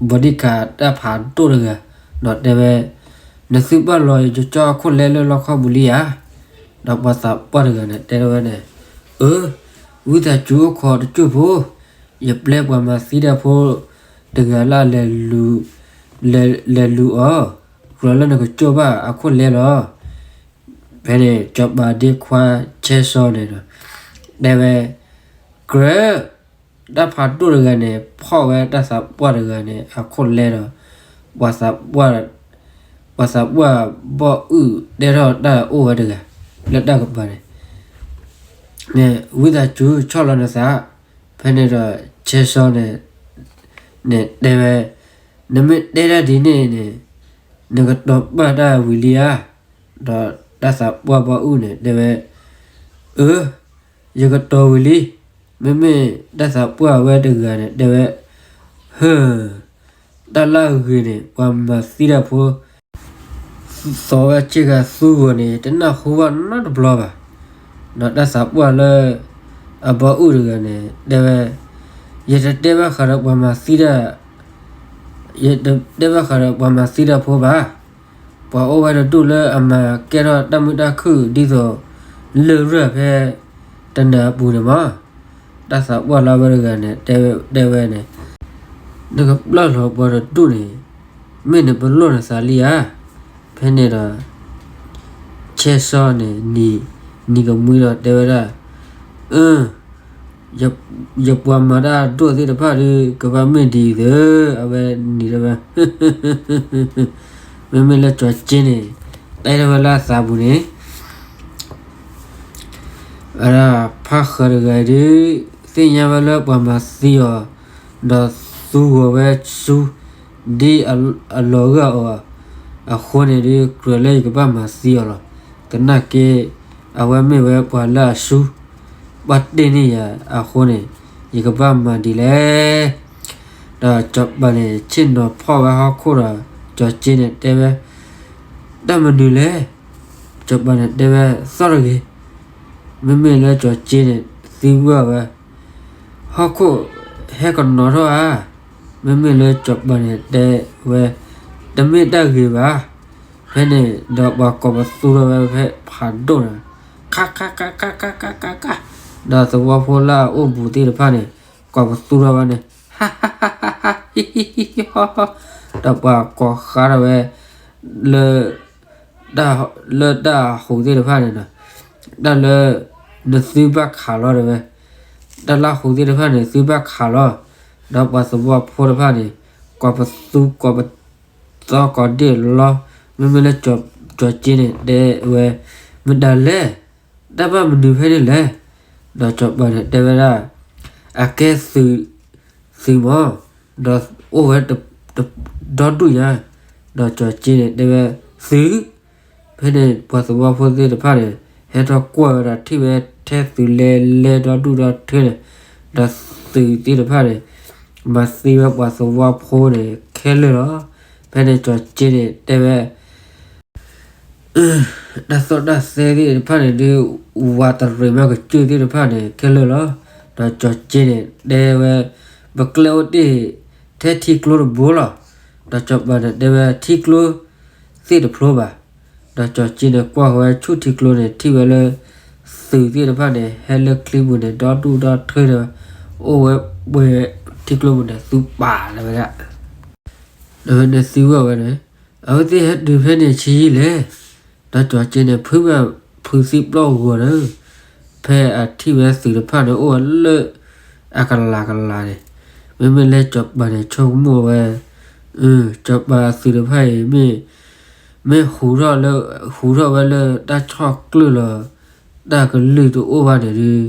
ဘီဒံၣ်ခးတၢ်ဖးဒိၣ်တဂၤ ဒီးတဲဝဲ, နသုဘၣ်လီၤယကၠီအခိၣ်လဲလၢလီခီပူၤလံဧါ. ဒီးပှၤသးပှၢ်တဂၤန့ၣ် တဲဝဲန့ၣ်, အၢ, ဝံသးစူၤအိၣ်ခိးတစိၢ်ဖိ, ယပျဲပှၤမၤသံတၢ်ဖိတဂၤလၢ လဲၤလူၤအီၤ, ကြၢးလၢနကကၠိၢ်ဘၣ်အခိၣ်လဲလီၤ. ဖဲန့ၣ် စီၤပၤဒ့ခွါဆဲစီန့ၣ်ဒီး တဲဝဲ, ကြၢး, တၢ်ဖးဒိၣ်တဂၤန့ၣ် ဖီၣ်ဝဲတၢ်သးပှၢ်တဂၤန့ၣ် အခိၣ်လဲဒီး ပှၤသးပှၢ်, ပှၤသးပှၢ်ဘီၣ်အုၣ်တဲထီၣ်တၢ်အိၣ်ဝဲတဂၤ လၢတၢ်ကပၤန့ၣ်, န့ၣ် ဝံသးစူၤဆီၣ်လီၤနသး. ဖဲန့ၣ်ဒီး ဆဲစီန့ၣ် န့ၣ်တဲဝဲ, နမ့ၢ်တဲတၢ်ဒ်န့ၣ်န့ၣ် နကတီၤပာ်တၢ်ဝံၤလံဧါ. ဒီးတၢ်သးပှၢ်ဘီၣ်အုၣ်န့ၣ် တဲဝဲ, အၢ, ယကတီၤဝံၤလံ. မ့မ့ၢ်တၢ်သးပှၢ်ဝဲတဂၤန့ၣ် တဲဝဲ, ဟၢ, တၢ်လၢအဂ့ၤန့ၣ် ပှၤမၤသံတၢ်ဖိ သီဝဲဆ့ကၤသူဂီၤန့ၣ် တနၢ်ဟူဘၣ်နီတဘျီဘၣ်. ဒီးတၢ်သးပှၢ်လၢအဘီၣ်အုၣ်တဂၤန့ၣ် တဲဝဲ, ယတတဲဘၣ်ဃးဒီးပှၤမၤသံတၢ်, ယတတဲဘၣ်ဃးဒီးပှၤမၤသံတၢ်ဖိဘၣ်. ပှၤအိၣ်ဝဲတဒူၣ်လၢအမၤကဲထီၣ်တၢ်မုာ်တၢ်ခုၣ်ဒ်သိး လၢၢ်ရၢၢ်ဖဲတနၤအပူၤန့ၣ်မး. တၢ်သးပှၢ်လၢအဝဲတဂၤန့ၣ် တဲဝဲန့ၣ်, နကပျၢ်လီၤပှၤတဒူၣ်န့ၣ် မ့ၢ်နပလီၢ်နသးလံဧါ. ဖဲန့ၣ်ဒီး ဆဲစီန့ၣ် နံၤကမှံဒီးတဲဝဲဒၣ်, အၢ, ယပှၤမၤတၢ်အဒိၣ်သ့ၣ်တဖၣ်ဒီး ကဘၣ်မ့ၢ်ဒ်အံၤသၢ, အဝဲနံၤတဲဝဲ, မ့မ့ၢ်လၢစီၤက့န့ၣ် တဲထီၣ်ဝဲလၢအသးပူၤန့ၣ် အဖါဃၢၤတဂၤအံၤဒီး သ့ၣ်ညါဝဲလၢပှၤမၤသံအီၤ ဒီးသူဂီၤဝဲဆူ ဒ်အလီၤဂာ်အီၤအဃိန့ၣ်ဒီး ကြၢးလၢယကဘၣ်မၤသံအီၤလီၤ. သနာ်က့ အဝဲမ့ၢ်ဝဲပှၤလၢအဆူ ဘၣ်တ့ၢ်န့ၢ်ယၤအဃိန့ၣ် ယကဘၣ်မၤဒ်လဲၣ်. ဒီးစီၤပၤန့ၣ် ဆ့ၣ်နီၤဖီၣ်ဝဲဟီၣ်ခိၣ်ဒီး စီၤက့န့ၣ်တဲဝဲ, တၢ်မနုၤလဲၣ်. စီၤပၤန့ၣ်တဲဝဲ, သီၣ်တဂ့ၤ, မ့မ့ၢ်လၢစီၤက့န့ၣ် သံကွၢ်ဝဲ, ဟီၣ်ခိၣ်ဟဲကနီၤထီၣ်ဧါ. မ့မ့ၢ်လၢစီၤပၤန့ၣ်တဲဝဲ, တမ့ၢ်တၢ်ဂ့ၤဘၣ်. ဖဲန့ၣ်ဒီးပှၤကိးပသူထီၣ်ဝဲဖဲဖးဒိၣ်န့ၣ်, ခါခါခါခါခါခါခါခါ, ဒီးသဝီဖိလၢအအိၣ်ဘူးသ့ၣ်တဖၣ်န့ၣ် ကိးပသူထီၣ်ဝဲန့ၣ်, ဟါဟါဟါဟါဟါ ဟံၣ်ဟံၣ်ဟံၣ်ဟံၣ်ဟီဟီ, ဒီးပှၤကိးဃါထီၣ်ဝဲ လၢ လၢတၢ်ဟူးသ့ၣ်တဖၣ်န့ၣ်ဒီး တၢ်လၢ နသုဘၣ်ခးလီၤတဲဝဲ, တၢ်လၢဟူးသ့ၣ်တဖၣ်န့ၣ် သုဘၣ်ခးလီၤ. ဒီးပှၤသဝီဖိတဖၣ်န့ၣ် ကိးပသူကိးပသီကိးဒ့ၣ်လီၤ. မ့မ့ၢ်လၢ ကၠီၤက့န့ၣ်တဲဝဲ, မတၤလဲၣ်, တၢ်ဘၣ်မနုၤဖဲန့ၣ်လဲၣ်. ဒီးစီၤပၤန့ၣ်တဲဝဲဒၣ်, အကဲသုး, သုးမီၤ, ဒီးအိၣ်ဝဲ ဒီဒူၣ်ညါ. ဒီးကၠီၤက့န့ၣ်တဲဝဲ, သုး, ဖဲန့ၣ်ပှၤသဝီဖိသ့ၣ်တဖၣ်န့ၣ် ဟဲထီၣ်ကွၢ်ဝဲဒီး ထံၣ်ဝဲထဲသုးလဲၤလဲၤဒီဒူၣ်ဒီထၢန့ၣ်, ဒီးသုးသ့ၣ်တဖၣ်န့ၣ် မၤသံဝဲပှၤသဝီဖိန့ၣ်ခဲလၢာ်လီၤ. ဖဲန့ၣ်ကၠီၤက့န့ၣ်တဲဝဲ, တၢ်သီၣ်တၢ်သဲသ့ၣ်တဖၣ်န့ၣ်ဒုး ဝးတရံးမးကစၢၢ်သ့ၣ်တဖၣ်န့ၣ်ခဲလၢာ်လီၤ. ဒီးကၠီၤက့န့ၣ်တဲဝဲ, ပကျဲအိၣ်တ့ၢ်ထဲထံကျိတဘိလီၤ. ဒီးစီၤပၤန့ၣ်တဲဝဲ, ထံကျိသ့ၣ်တဖျိဘၣ်. ဒီးကၠီၤက့န့ၣ်ကွၢ်ဃီၤဝဲဆူၣ်ထံကျိန့ၣ် ထံၣ်ဝဲလၢ သုးသ့ၣ်တဖၣ်န့ၣ် ဟဲလၢချံပူၤန့ၣ် ဒီဒူၣ်ဒီထၢဒီး အိၣ်ဝဲပှဲၤထံကျိပူၤန့ၣ် သူပာ်လီၤဝဲဒၣ် ဒီးဝဲန့ၣ်သံကွၢ်ဝဲန့ၣ်, အဝဲသ့ၣ်ဟဲတုၤဖဲန့ၣ်ဆံးယံာ်လဲၣ်. ဒီးကၠီၤက့န့ၣ် ဖုဘၣ်ဖုးသံပျီၢ်ဂီၤဒီး ဖဲအထံၣ်ဝဲသုးတဖၣ်န့ၣ် အိၣ်ဝဲလၢအကလၤကလၤန့ၣ်, မ့မ့ၢ်လၢစီၤပၤန့ၣ်ဆိကမိၣ်ဝဲ, စီၤပၤအသုးတဖၣ်အံၤ မ့ၢ် မ့ၢ်ဟူးထီၣ်လၢ ဟူးထီၣ်ဝဲလၢတၢ်ဆီၣ်ကျၢၢ်လီၤ တၢ်ကလုၢ်တအိၣ်ဘၣ်န့ၣ်ဒုး,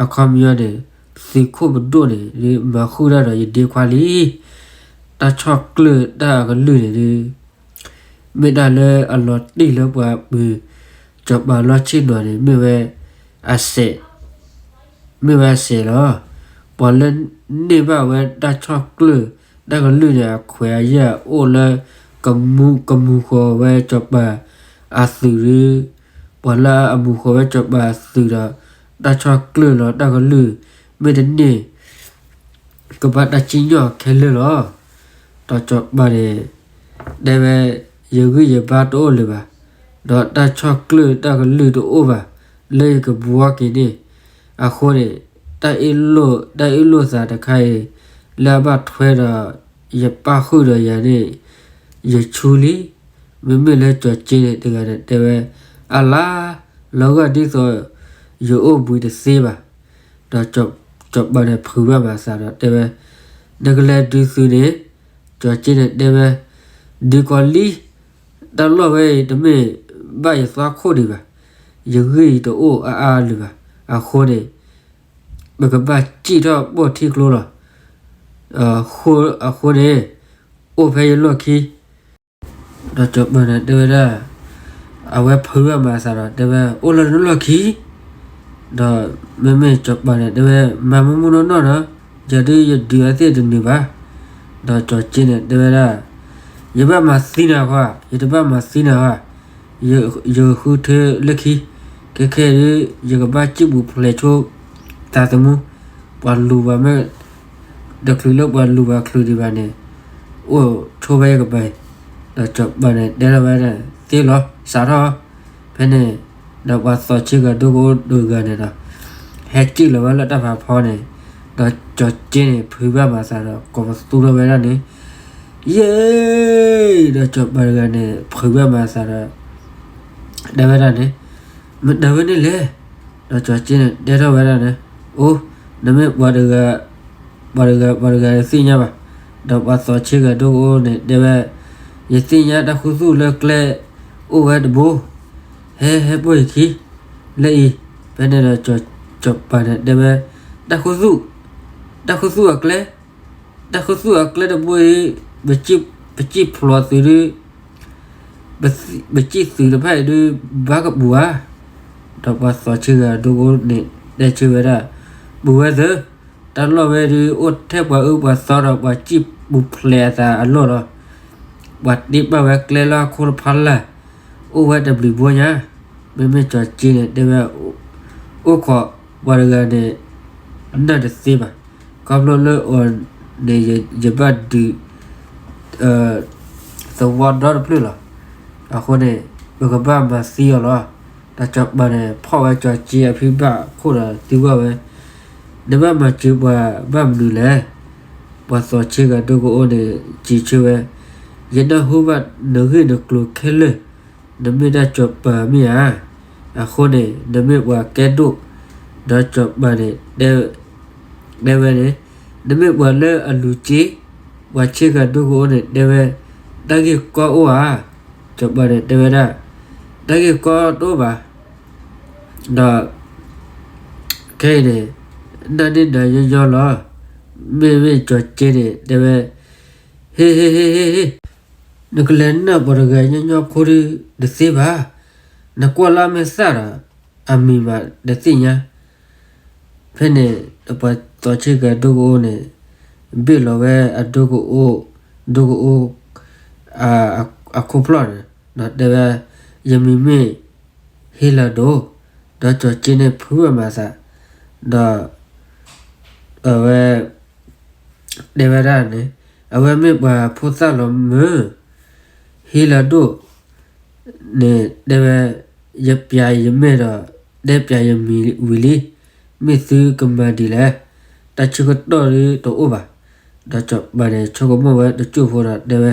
အခီပညီန့ၣ် သုးခိၣ်ပဒိၣ်န့ၣ်ဒုး မၤဃုာ်တၢ်ဒီးယဒ့ခွါလံ. တၢ်ဆီၣ်ကျၢၢ်တၢ်ကလုၢ်န့ၣ်ဒုး မ့ၢ်ဒၣ်လၢအလီၤတံၢ်လၢပှၤပူၤ, စီၤပၤလီၢ်ဆ့ၣ်နီၤန့ၣ် မ့ၢ်ဝဲအစဲး မ့ၢ်ဝဲအစဲးလီၤ. ပှၤလၢန့ၢ်ဘၣ်ဝဲတၢ်ဆီၣ်ကျၢၢ်တၢ်ကလုၢ်န့ၣ် အခွဲးအယာ်အိၣ်လၢ ကမူ ကမူၤဃီၤဝဲစီၤပၤအသုးဒုး, ပှၤလၢအမူၤဃီၤဝဲစီၤပၤအသုးဒီး တၢ်ဆီၣ်ကျၢၢ်လီၤတၢ်ကလုၢ် မ့ၢ်တန့ၢ် ကဘၣ်တၢ်စံၣ်ညီၣ်ခဲလၢာ်လီၤ. ဒီးစီၤပၤန့ၣ် တဲဝဲ, ယဂံၢ်ယဘါတအိၣ်လၢၤဘၣ်, ဒီးတၢ်ဆီၣ်ကျၢၢ်တၢ်ကလုၢ်တအိၣ်ဘၣ် လၢယကဘှီက့ၤန့ၣ်, အဃိန့ၣ် တၢ်အ့ၣ်လိာ် တၢ်အ့ၣ်လိာ်သးတခါအံၤ လၢအဘၣ်ထွဲဒီး ယပၣ်ဃုာ်ဒီးယၤန့ၣ် ယဆူလံ. မ့မ့ၢ်လၢစီၤက့န့ၣ်တဂၤန့ၣ်တဲဝဲ, အလါ, လီၤဂာ်ဒ်သိး ယအိၣ်ဘှံးတသ့ဘၣ်. ဒီးစီၤပၤန့ၣ်ဖုးဘၣ်မၤသးဒီးတဲဝဲ, နကလဲၤဒုးသုးန့ၣ်, စီၤက့န့ၣ်တဲဝဲ, ဒုးကီၤလံ, တၢ်လီၢ်ဝဲအံၤတမ့ၢ်ဘၣ်ယသွါခိၣ်ဒံးဘၣ်, ယဂံၢ်ယတအိၣ်အါအါလၢၤဘၣ်. အဃိန့ၣ် ပကဘၣ်စံၣ်ထီၣ်ပိာ်ထံကျိလီၤ. အဃိန့ၣ် အိၣ်ဖဲယလီၢ်ခံ ဒီးစီၤပၤန့ၣ်တဲဝဲဒၣ်, အဝဲဖုးဘၣ်မၤသးဒီးတဲဝဲ အိၣ်လၢနလီၢ်ခံ, ဒီးမ့မ့ၢ်စီၤပၤန့ၣ်တဲဝဲ မၤမုာ်မုာ်နီၢ်နီၢ်ဒီး, ယၤဒုးယဒုးအသ့ၣ်တနုာ်ဘၣ်. ဒီးစီၤက့န့ၣ်တဲဝဲဒၣ်, ယဘၣ်မၤသံနၤဧါ, ယတဘၣ်မၤသံနၤဧါ, ယဃုထၢလၢခံ, ခဲခဲဒုး ယကဘၣ်စံၣ်ပူၤဖျဲးဆိ သးသမူ, ပှၤလူၤဘၣ်မ့ၢ် တချုးလၢပှၤလူၤဘၣ်ချုးဒံးဘၣ်န့ၣ်, အိၣ်ဆိဖဲယကပၤအံၤ. ဒီးစီၤပၤန့ၣ်တဲထီၣ်ဝဲဒၣ်, သ့လီၤ, စးထီၣ်, ဖဲန့ၣ်, ဒီးပှၤသီးဆ့ကၤဒိကအိၣ်တဂၤန့ၣ်ဒီး, ဟဲစံၣ်လီၤဝဲလၢတၢ်ဖးဖီန့ၣ်, ဒီးစီၤက့န့ၣ် ဖုးဘၣ်မၤသးဒီး ကိးပသူထီၣ်ဝဲဒၣ်န့ၣ်, ယ့, ဒီးစီၤပၤတဂၤန့ၣ် ဖုးဘၣ်မၤသးဒီး တဲဝဲဒၣ်န့ၣ်, မတၤဝဲန့ၣ်လဲၣ်. ဒီးစီၤက့န့ၣ်တဲထီၣ်ဝဲဒၣ်န့ၣ်, အိ, နမ့ၢ်ပှၤတဂၤ, ပှၤတဂၤ ပှၤတဂၤတသ့ၣ်ညါဘၣ်. ဒီးပှၤသီးဆ့ကၤဒိကအိၣ်န့ၣ်တဲဝဲ, ယသ့ၣ်ညါတၢ်ခူသူၣ်လၢကျဲအိၣ်ဝဲတဘိ, ဟဲ ဟဲပိာ်ယခံ, လၢအံၤ. ဖဲန့ၣ်ဒီးစီၤပၤန့ၣ်တဲဝဲ, တၢ်ခူသူၣ်, တၢ်ခူသူၣ်အကျဲ, တၢ်ခူသူၣ်အကျဲတဘိအံၤ, ပစံၣ်ဖျိးသုးဒုး ပစံၣ်သုးတဖၣ်အံၤဒုး ဘၣ်ကပူၤဧါ. ဒီးပှၤသီးဆ့ကၤဒိကအိၣ်န့ၣ် တဲဆၢဝဲဒၣ်, ပူၤဝဲသၢ, တၢ်လီၢ်ဝဲဒုး အိၣ်ထဲပှၤအၢပှၤသီဒီးပှၤစံၣ်ပူၤဖျဲးအသးအလီၢ်ဒီး, ပှၤတ့ပာ်ဝဲကျဲလၢဟီၣ်ခိၣ်တဖၣ်လၢ်, အိၣ်ဝဲတဘျုးဘိညါ. မ့မ့ၢ်စီၤက့န့ၣ်တဲဝဲ, အိၣ်ခိးပှၤတဂၤန့ၣ် နၢ်တသ့ဘၣ်. ခီဖျိလၢအီၤန့ၣ် ယဘၣ်ဒုး သဝီဒီတဖျၢၣ်လီၤ. အဃိန့ၣ် ပကဘၣ်မၤသံအီၤလီၤ. ဒီးစီၤပၤန့ၣ် ဖီၣ်ဝဲစီၤက့အဖံဘၣ်ခိၣ်ဒီးသံကွၢ်ဝဲ, နဘၣ်မၤစၢၤပှၤဘၣ်မနုၤလဲၣ်. ပှၤသီးဆ့ကၤဒိကအိၣ်န့ၣ် စံးဆၢဝဲ, ယနၢ်ဟူဘၣ်နဂ့ၢ်နကျိၤခဲလၢာ်, နမ့ၢ်ဒၣ်စီၤပၤမ့ၢ်ဧါ. အဃိန့ၣ် နမ့ၢ်ပှၤကဲဒိၣ်, ဒီးစီၤပၤန့ၣ် တဲဝဲန့ၣ်, နမ့ၢ်ပှၤလၢအလူၤစ့. ပှၤဆ့ကၤဒိကအိၣ်န့ၣ်တဲဝဲ, တၢ်ဂ့ၢ်ကီအိၣ်ဧါ. စီၤပၤန့ၣ်တဲဝဲဒၣ်, တၢ်ဂ့ၢ်ကီတအိၣ်ဘၣ်, ဒီး ခဲအံၤန့ၣ် နၢ်န့ၢ်နၤညီညီလီၤ. မ့မ့ၢ်စီၤက့န့ၣ် တဲဝဲ, ဟ့ၣ် ဟ့ၣ် ဟ့ၣ် ဟ့ၣ် ဟ့ၣ်, နကလဲၤနၢ်ပှၤတဂၤညီညီဖိဒုး တသ့ဘၣ်. နကွၢ်လၢအမဲာ်သၣ်ဒီး အမံၤမးတသ့ၣ်ညါ. ဖဲန့ၣ် ပှၤသီဆ့ကၤဒိကအိန့ၣ် ဘ့ၣ်လီၤဝဲအဒိကအိ, ဒိကအိ အခိၣ်ဖျီၣ်န့ၣ် ဒီးတဲဝဲ, ယမံၤမ့ၢ်ဟ့လၤဒိၣ်, ဒီးစီၤက့န့ၣ်ဖုးဝဲမၤသး, ဒီး အဝဲ တဲဝဲဒၣ်န့ၣ်, အဝဲမ့ၢ်ပှၤဖိသၣ်လီၤမုၢ်, ဟ့လၤဒိၣ် န့ၣ်တဲဝဲ, ယပျးယမဲာ်ဒီး တဲပျးယမံၤဝံၤလံ, မ့ၢ်သုကမၤဒ်လဲၣ်, တၢ်ဆၢကတီၢ်ဒုးတအိၣ်ဘၣ်. ဒီးစီၤပၤန့ၣ် ဆိကမိၣ်ဝဲတစိၢ်ဖိဒီးတဲဝဲ,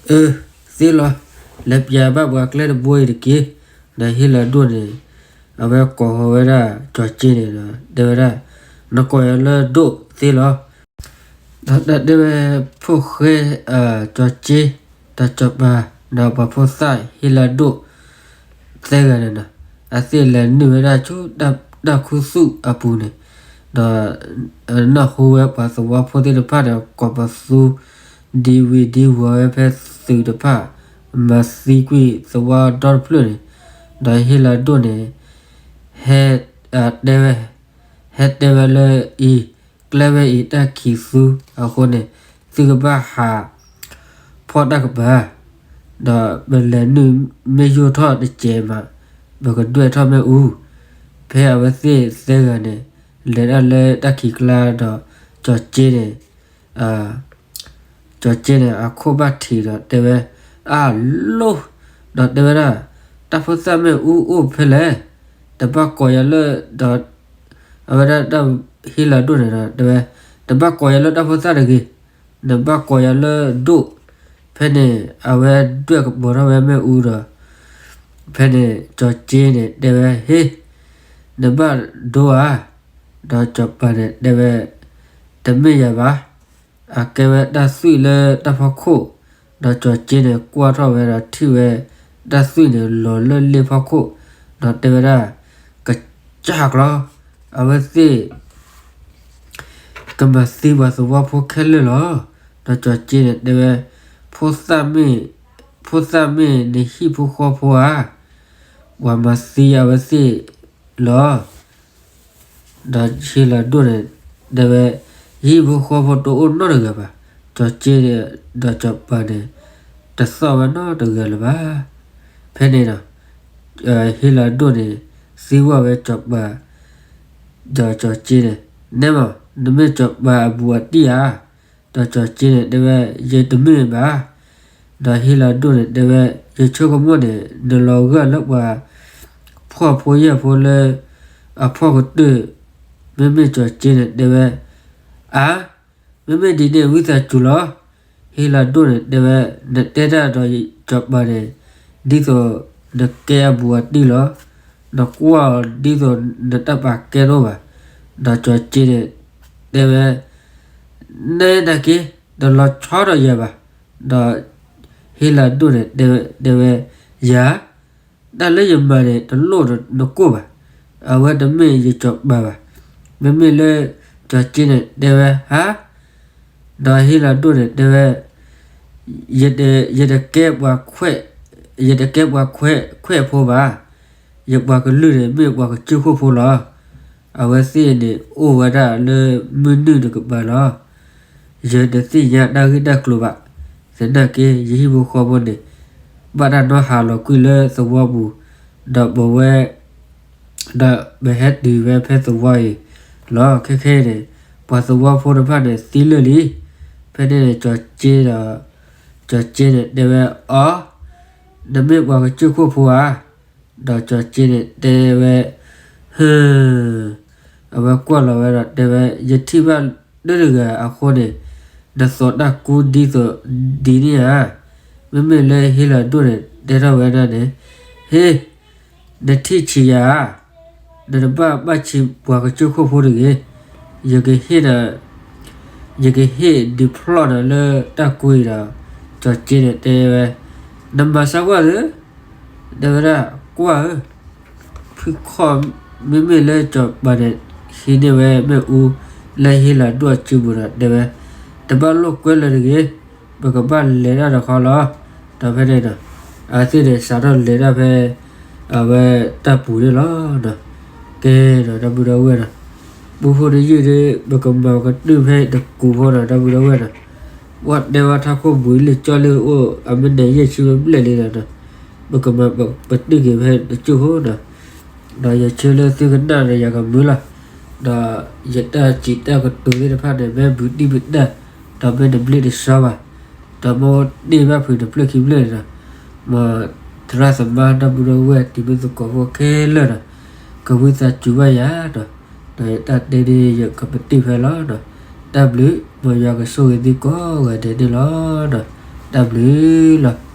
အၢ, သ့လီၤ, လဲၤပျးဘၣ်ပှၤကျဲတဘိအံၤတက့ၢ်. ဒီးဟ့လၤဒိၣ်န့ၣ် အဝဲကိးဃီၤဝဲဒၣ်စီၤက့န့ၣ်ဒီး တဲဝဲဒၣ်, နကိးယၤလၢဒိၣ်သ့လီၤ. ဒီးတၢ်တဲဝဲ ဖိၣ်ဃဲ စီၤက့, ဒီးစီၤပၤ, ဒီးပှၤဖိသၣ်ဟ့လၤဒိၣ် သၢဂၤန့ၣ်ဒီး အသ့ၣ်လဲၤနုာ်ဝဲဒၣ်ဆူတၢ်ခူသူၣ်အပူၤန့ၣ်, ဒီး နၢ်ဟူဝဲပှၤသဝီဖိသ့ၣ်တဖၣ်ဒီး ကိးပသူ ဒံဝံၤဒံဝီၤဝဲဖဲသုးတဖၣ်, မၤသံကွံာ်သဝီဒီတဖျၢၣ်န့ၣ်, ဒီးဟ့လၤဒိၣ်န့ၣ် ဟဲ တဲဝဲ, ဟဲတဲဝဲလၢအံၤ, ကျဲဝဲအံၤတၢ်ခံးသူအဃိန့ၣ်, သုကဘၣ်ဟးဖီၣ်တၢ်ကပၤ, ဒီးပလဲၤနုာ်မ့ၢ်ယိၣ်ထီၣ်တစဲးမး, ပကဒွဲၣ်ထီၣ်မ့ၣ်အူ. ဖဲအဝဲသ့ၣ်သၢဂၤန့ၣ် လဲၤဒၣ်လၢတၢ်ခံးကျါဒီး စီၤက့န့ၣ် စီၤက့န့ၣ် အခိၣ်ဘၣ်ထံးဒီးတဲဝဲ, အၢၣ်လိၣ်, ဒီးတဲဝဲဒၣ်, တၢ်ဖိသၣ်မ့ၣ်အူအိၣ်ဖဲလဲၣ်, တဘၣ်ကိးယၤလၢ, ဒီး အဝဲဒၣ် ဟ့လၤဒိၣ်န့ၣ်ဒီးတဲဝဲ, တဘၣ်ကိးယၤလၢတၢ်ဖိသၣ်တဂ့ၤ, နဘၣ်ကိးယၤလၢဒိၣ်. ဖဲန့ၣ် အဝဲဒွဲၣ်ကပီၤထီၣ်ဝဲမ့ၣ်အူဒီး ဖဲန့ၣ် စီၤက့န့ၣ် တဲဝဲ, ဟ့ၣ်, နဘၣ်ဒိဧါ. ဒီးစီၤပၤန့ၣ်တဲဝဲ, တမ့ၢ်ယၤဘၣ်. အကဲဝဲတၢ်သွံၣ်လၢတၢ်ဖီခိၣ်, ဒီးစီၤက့န့ၣ် ကွၢ်ထီၣ်ဝဲဒီးထံၣ်ဝဲ တၢ်သွံၣ်န့ၣ်လီၤလၢလ့ဖီခိၣ်, ဒီးတဲဝဲဒၣ်, ကစၢ်ကျီ, အဝဲသ့ၣ် ကမၤသံပှၤသဝီဖိခဲလၢာ်လီၤ. ဒီးစီၤက့န့ၣ်တဲဝဲ, ဖိသၣ်မ့ၢ်, ဖိသၣ်မ့ၢ်နဟံၣ်ဖိဃီဖိဧါ, ပှၤမၤသံအဝဲသ့ၣ်လီၤ. ဒီးဟ့လၤဒိၣ်န့ၣ် တဲဝဲ, ယဟံၣ်ဖိဃီဖိတအိၣ်နီတဂၤဘၣ်. စီၤက့ဒီးစီၤပၤန့ၣ် တသီၣ်ဝဲနီတဂၤလၢၤဘၣ်. ဖဲန့ၣ်ဒီး ဟ့လၤဒိၣ်န့ၣ် သံကွၢ်ဝဲစီၤပၤ, ဒီးစီၤက့န့ၣ်, နဲမး, နမ့ၢ်စီၤပၤအဘူးအတံၢ်ဧါ. ဒီးစီၤက့န့ၣ်တဲဝဲ, ယတမ့ၢ်ဘၣ်. ဒီးဟ့လၤဒိၣ်န့ၣ်တဲဝဲ, ယဆိကမိၣ်န့ၣ် နလီၤဂာ်လၢပှၤ ဖှီၣ်ဖိယာ်ဖိလၢ အဖှီၣ်ကတၢၢ်, မ့မ့ၢ်စီၤက့န့ၣ်တဲဝဲ, အါ, မ့မ့ၢ်ဒ်န့ၣ် ဝံသးစူၤလီၤ. ဟ့လၤဒိၣ်န့ၣ်တဲဝဲ, နတဲတၢ်ဒီးစီၤပၤန့ၣ် ဒ်သိးနကဲအဘူးအတံၢ်လီၤ. နကွၢ်အီၤဒ်သိးနတၢ်ပာ်ကဲတအိၣ်ဘၣ်. ဒီးစီၤက့န့ၣ်တဲဝဲ, နဲနာ်က့, တလီၤဆီဒီးယၤဘၣ်. ဒီးဟ့လၤဒိၣ်န့ၣ်တဲဝဲ, ယၤ, တၢ်လၢယမၤန့ၣ် တလိၣ်နကိၢ်ဘၣ်. အဝဲတမ့ၢ်ယစီၤပၤဘၣ်. မ့မ့ၢ်လၢစီၤက့န့ၣ်တဲဝဲ, ဟါ, ဒီးဟ့လၤဒိၣ်န့ၣ်တဲဝဲ, ယတကဲပှၤခွဲး, ယတကဲပှၤခွဲးဖိဘၣ်. ယပှၤကလုာ်န့ၣ်မ့ၢ်ပှၤကစၢၢ်ခိၣ်ဖိလီၤ. အဝဲသ့ၣ်န့ၣ်အိၣ်ဝဲဒၣ်လၢမုၢ်နုာ်တကပၤလီၤ. ယတသ့ၣ်ညါတၢ်ဂ့ၢ်တၢ်ကျိၤဘၣ်. သနာ်က့ ယဟံၣ်ဖိဃီဖိန့ၣ် ဘၣ်တၢ်နီၢ်ဟးလီၤကွံာ်လၢသဝီပူၤ, ဒီးပဝဲ ဒီးပဟဲတုၤဝဲဖဲသဝီအံၤလီၤ. ခဲခဲအံၤန့ၣ် ပှၤသဝီဖိတဖၣ်န့ၣ်သံလၢာ်လံ. ဖဲန့ၣ်န့ၣ် ကၠီၤက့ဒီး, ကၠီၤက့န့ၣ်တဲဝဲ, အီ, နမ့ၢ်ပှၤကစၢၢ်ခိၣ်ဖိဧါ. ဒီးကၠီၤက့န့ၣ်တဲဝဲ, ဟၢ, အဝဲကွၢ်လီၤဝဲဒီးတဲဝဲ, ယထံၣ်ဘၣ်လၢတဂၤအဃိန့ၣ်, နသိးတၢ်ကူဒ်သိးဒ်န့ၣ်ဧါ. မ့မ့ၢ်လၢဟ့လၤဒိၣ်န့ၣ် တဲထီၣ်ဝဲဒၣ်န့ၣ်, ဟ့, နထံၣ်ဆံးယၤဧါ. နတဘၣ်ဘၣ်ဆံးပှၤကစၢၢ်ခိၣ်ဖိတဂ့ၤ. ယကဟ့ၣ်, ယကဟ့ၣ်ဒုးဖျီၣ်နၤလၢတၢ်ကူအံၤဒီး, ကၠီၤက့န့ၣ်တဲဝဲ, နမၤစၢၤကွၢ်သ့, တဲဝဲဒၣ်, ကွၢ်ဧၢ, ဖုခီၣ်မ့မ့ၢ်လၢစီၤပၤန့ၣ် ဟံးန့ၢ်ဝဲမ့ၣ်အူ လၢဟ့ၣ်လီၤဒိၣ်အစုပူၤဒီး တဲဝဲ, တဘၣ်လိာ်ကွဲလၢၤတဂ့ၤ, ပကဘၣ်လဲၤတၢ်တခီလီၤ. ဒီးဖဲန့ၣ်ဒီး အဝဲသ့ၣ်န့ၣ် စးထီၣ်လဲၤတၢ်ဖဲ အဝဲတၢ်ပူၤန့ၣ်လီၤ. ကဲဒီး ဒီပုၢ်ဒီဝဲၢ်ဒီး ပူဖိတယုၢ်ဒီး ပကမၤကတၢၢ်ဖဲတကူးဖိဒီး ဒီပုၢ်ဒီဝဲၢ်ဒီး ပှၤတဲဝဲထးခိၣ်ဘှံးလၢကၠီလၢအိၣ် အမ့ၢ်နံၤယဲၢ်ဆံဘျဲၣ်လံဒီး ပကမၤပတုာ်က့ၤဖဲတကၠိၢ်ဖိဒီး ဒီးယဆၢလၢသုကနၣ်ဒီးယကမုာ်လီၤ. ဒီးယတၢ်စံးတၢ်ကတိၤသ့ၣ်တဖၣ်န့ၣ် မ့ၢ်ဘူးတံၢ်ဘူးတၢ် ဒီးမ့ၢ်တဘျ့တဆှီဘၣ်, ဒီးမ့ၢ်အိၣ်တ့ၢ်ဘၣ်ဖုးတဖျၢၣ်ခံဖျၢၣ်န့ၣ်ဒီး မ်သရၣ်သမါဒီပုၢ်ဒီဝဲၢ်တံၤမုၢ်သကိးဖိခဲလၢာ်ဒီး ကဝံသးစူၤဘၣ်ယၤဒီး ဒီးယတၢ်တဲဒ်ယကပတုာ်ဖဲလီၤဒီး တၢ်ဘျုး မ်ယွၤကဆိၣ်ဂ့ၤသုကိးဂၤဒဲးန့ၣ်လီၤဒီး တၢ်ဘျုးလီၤ.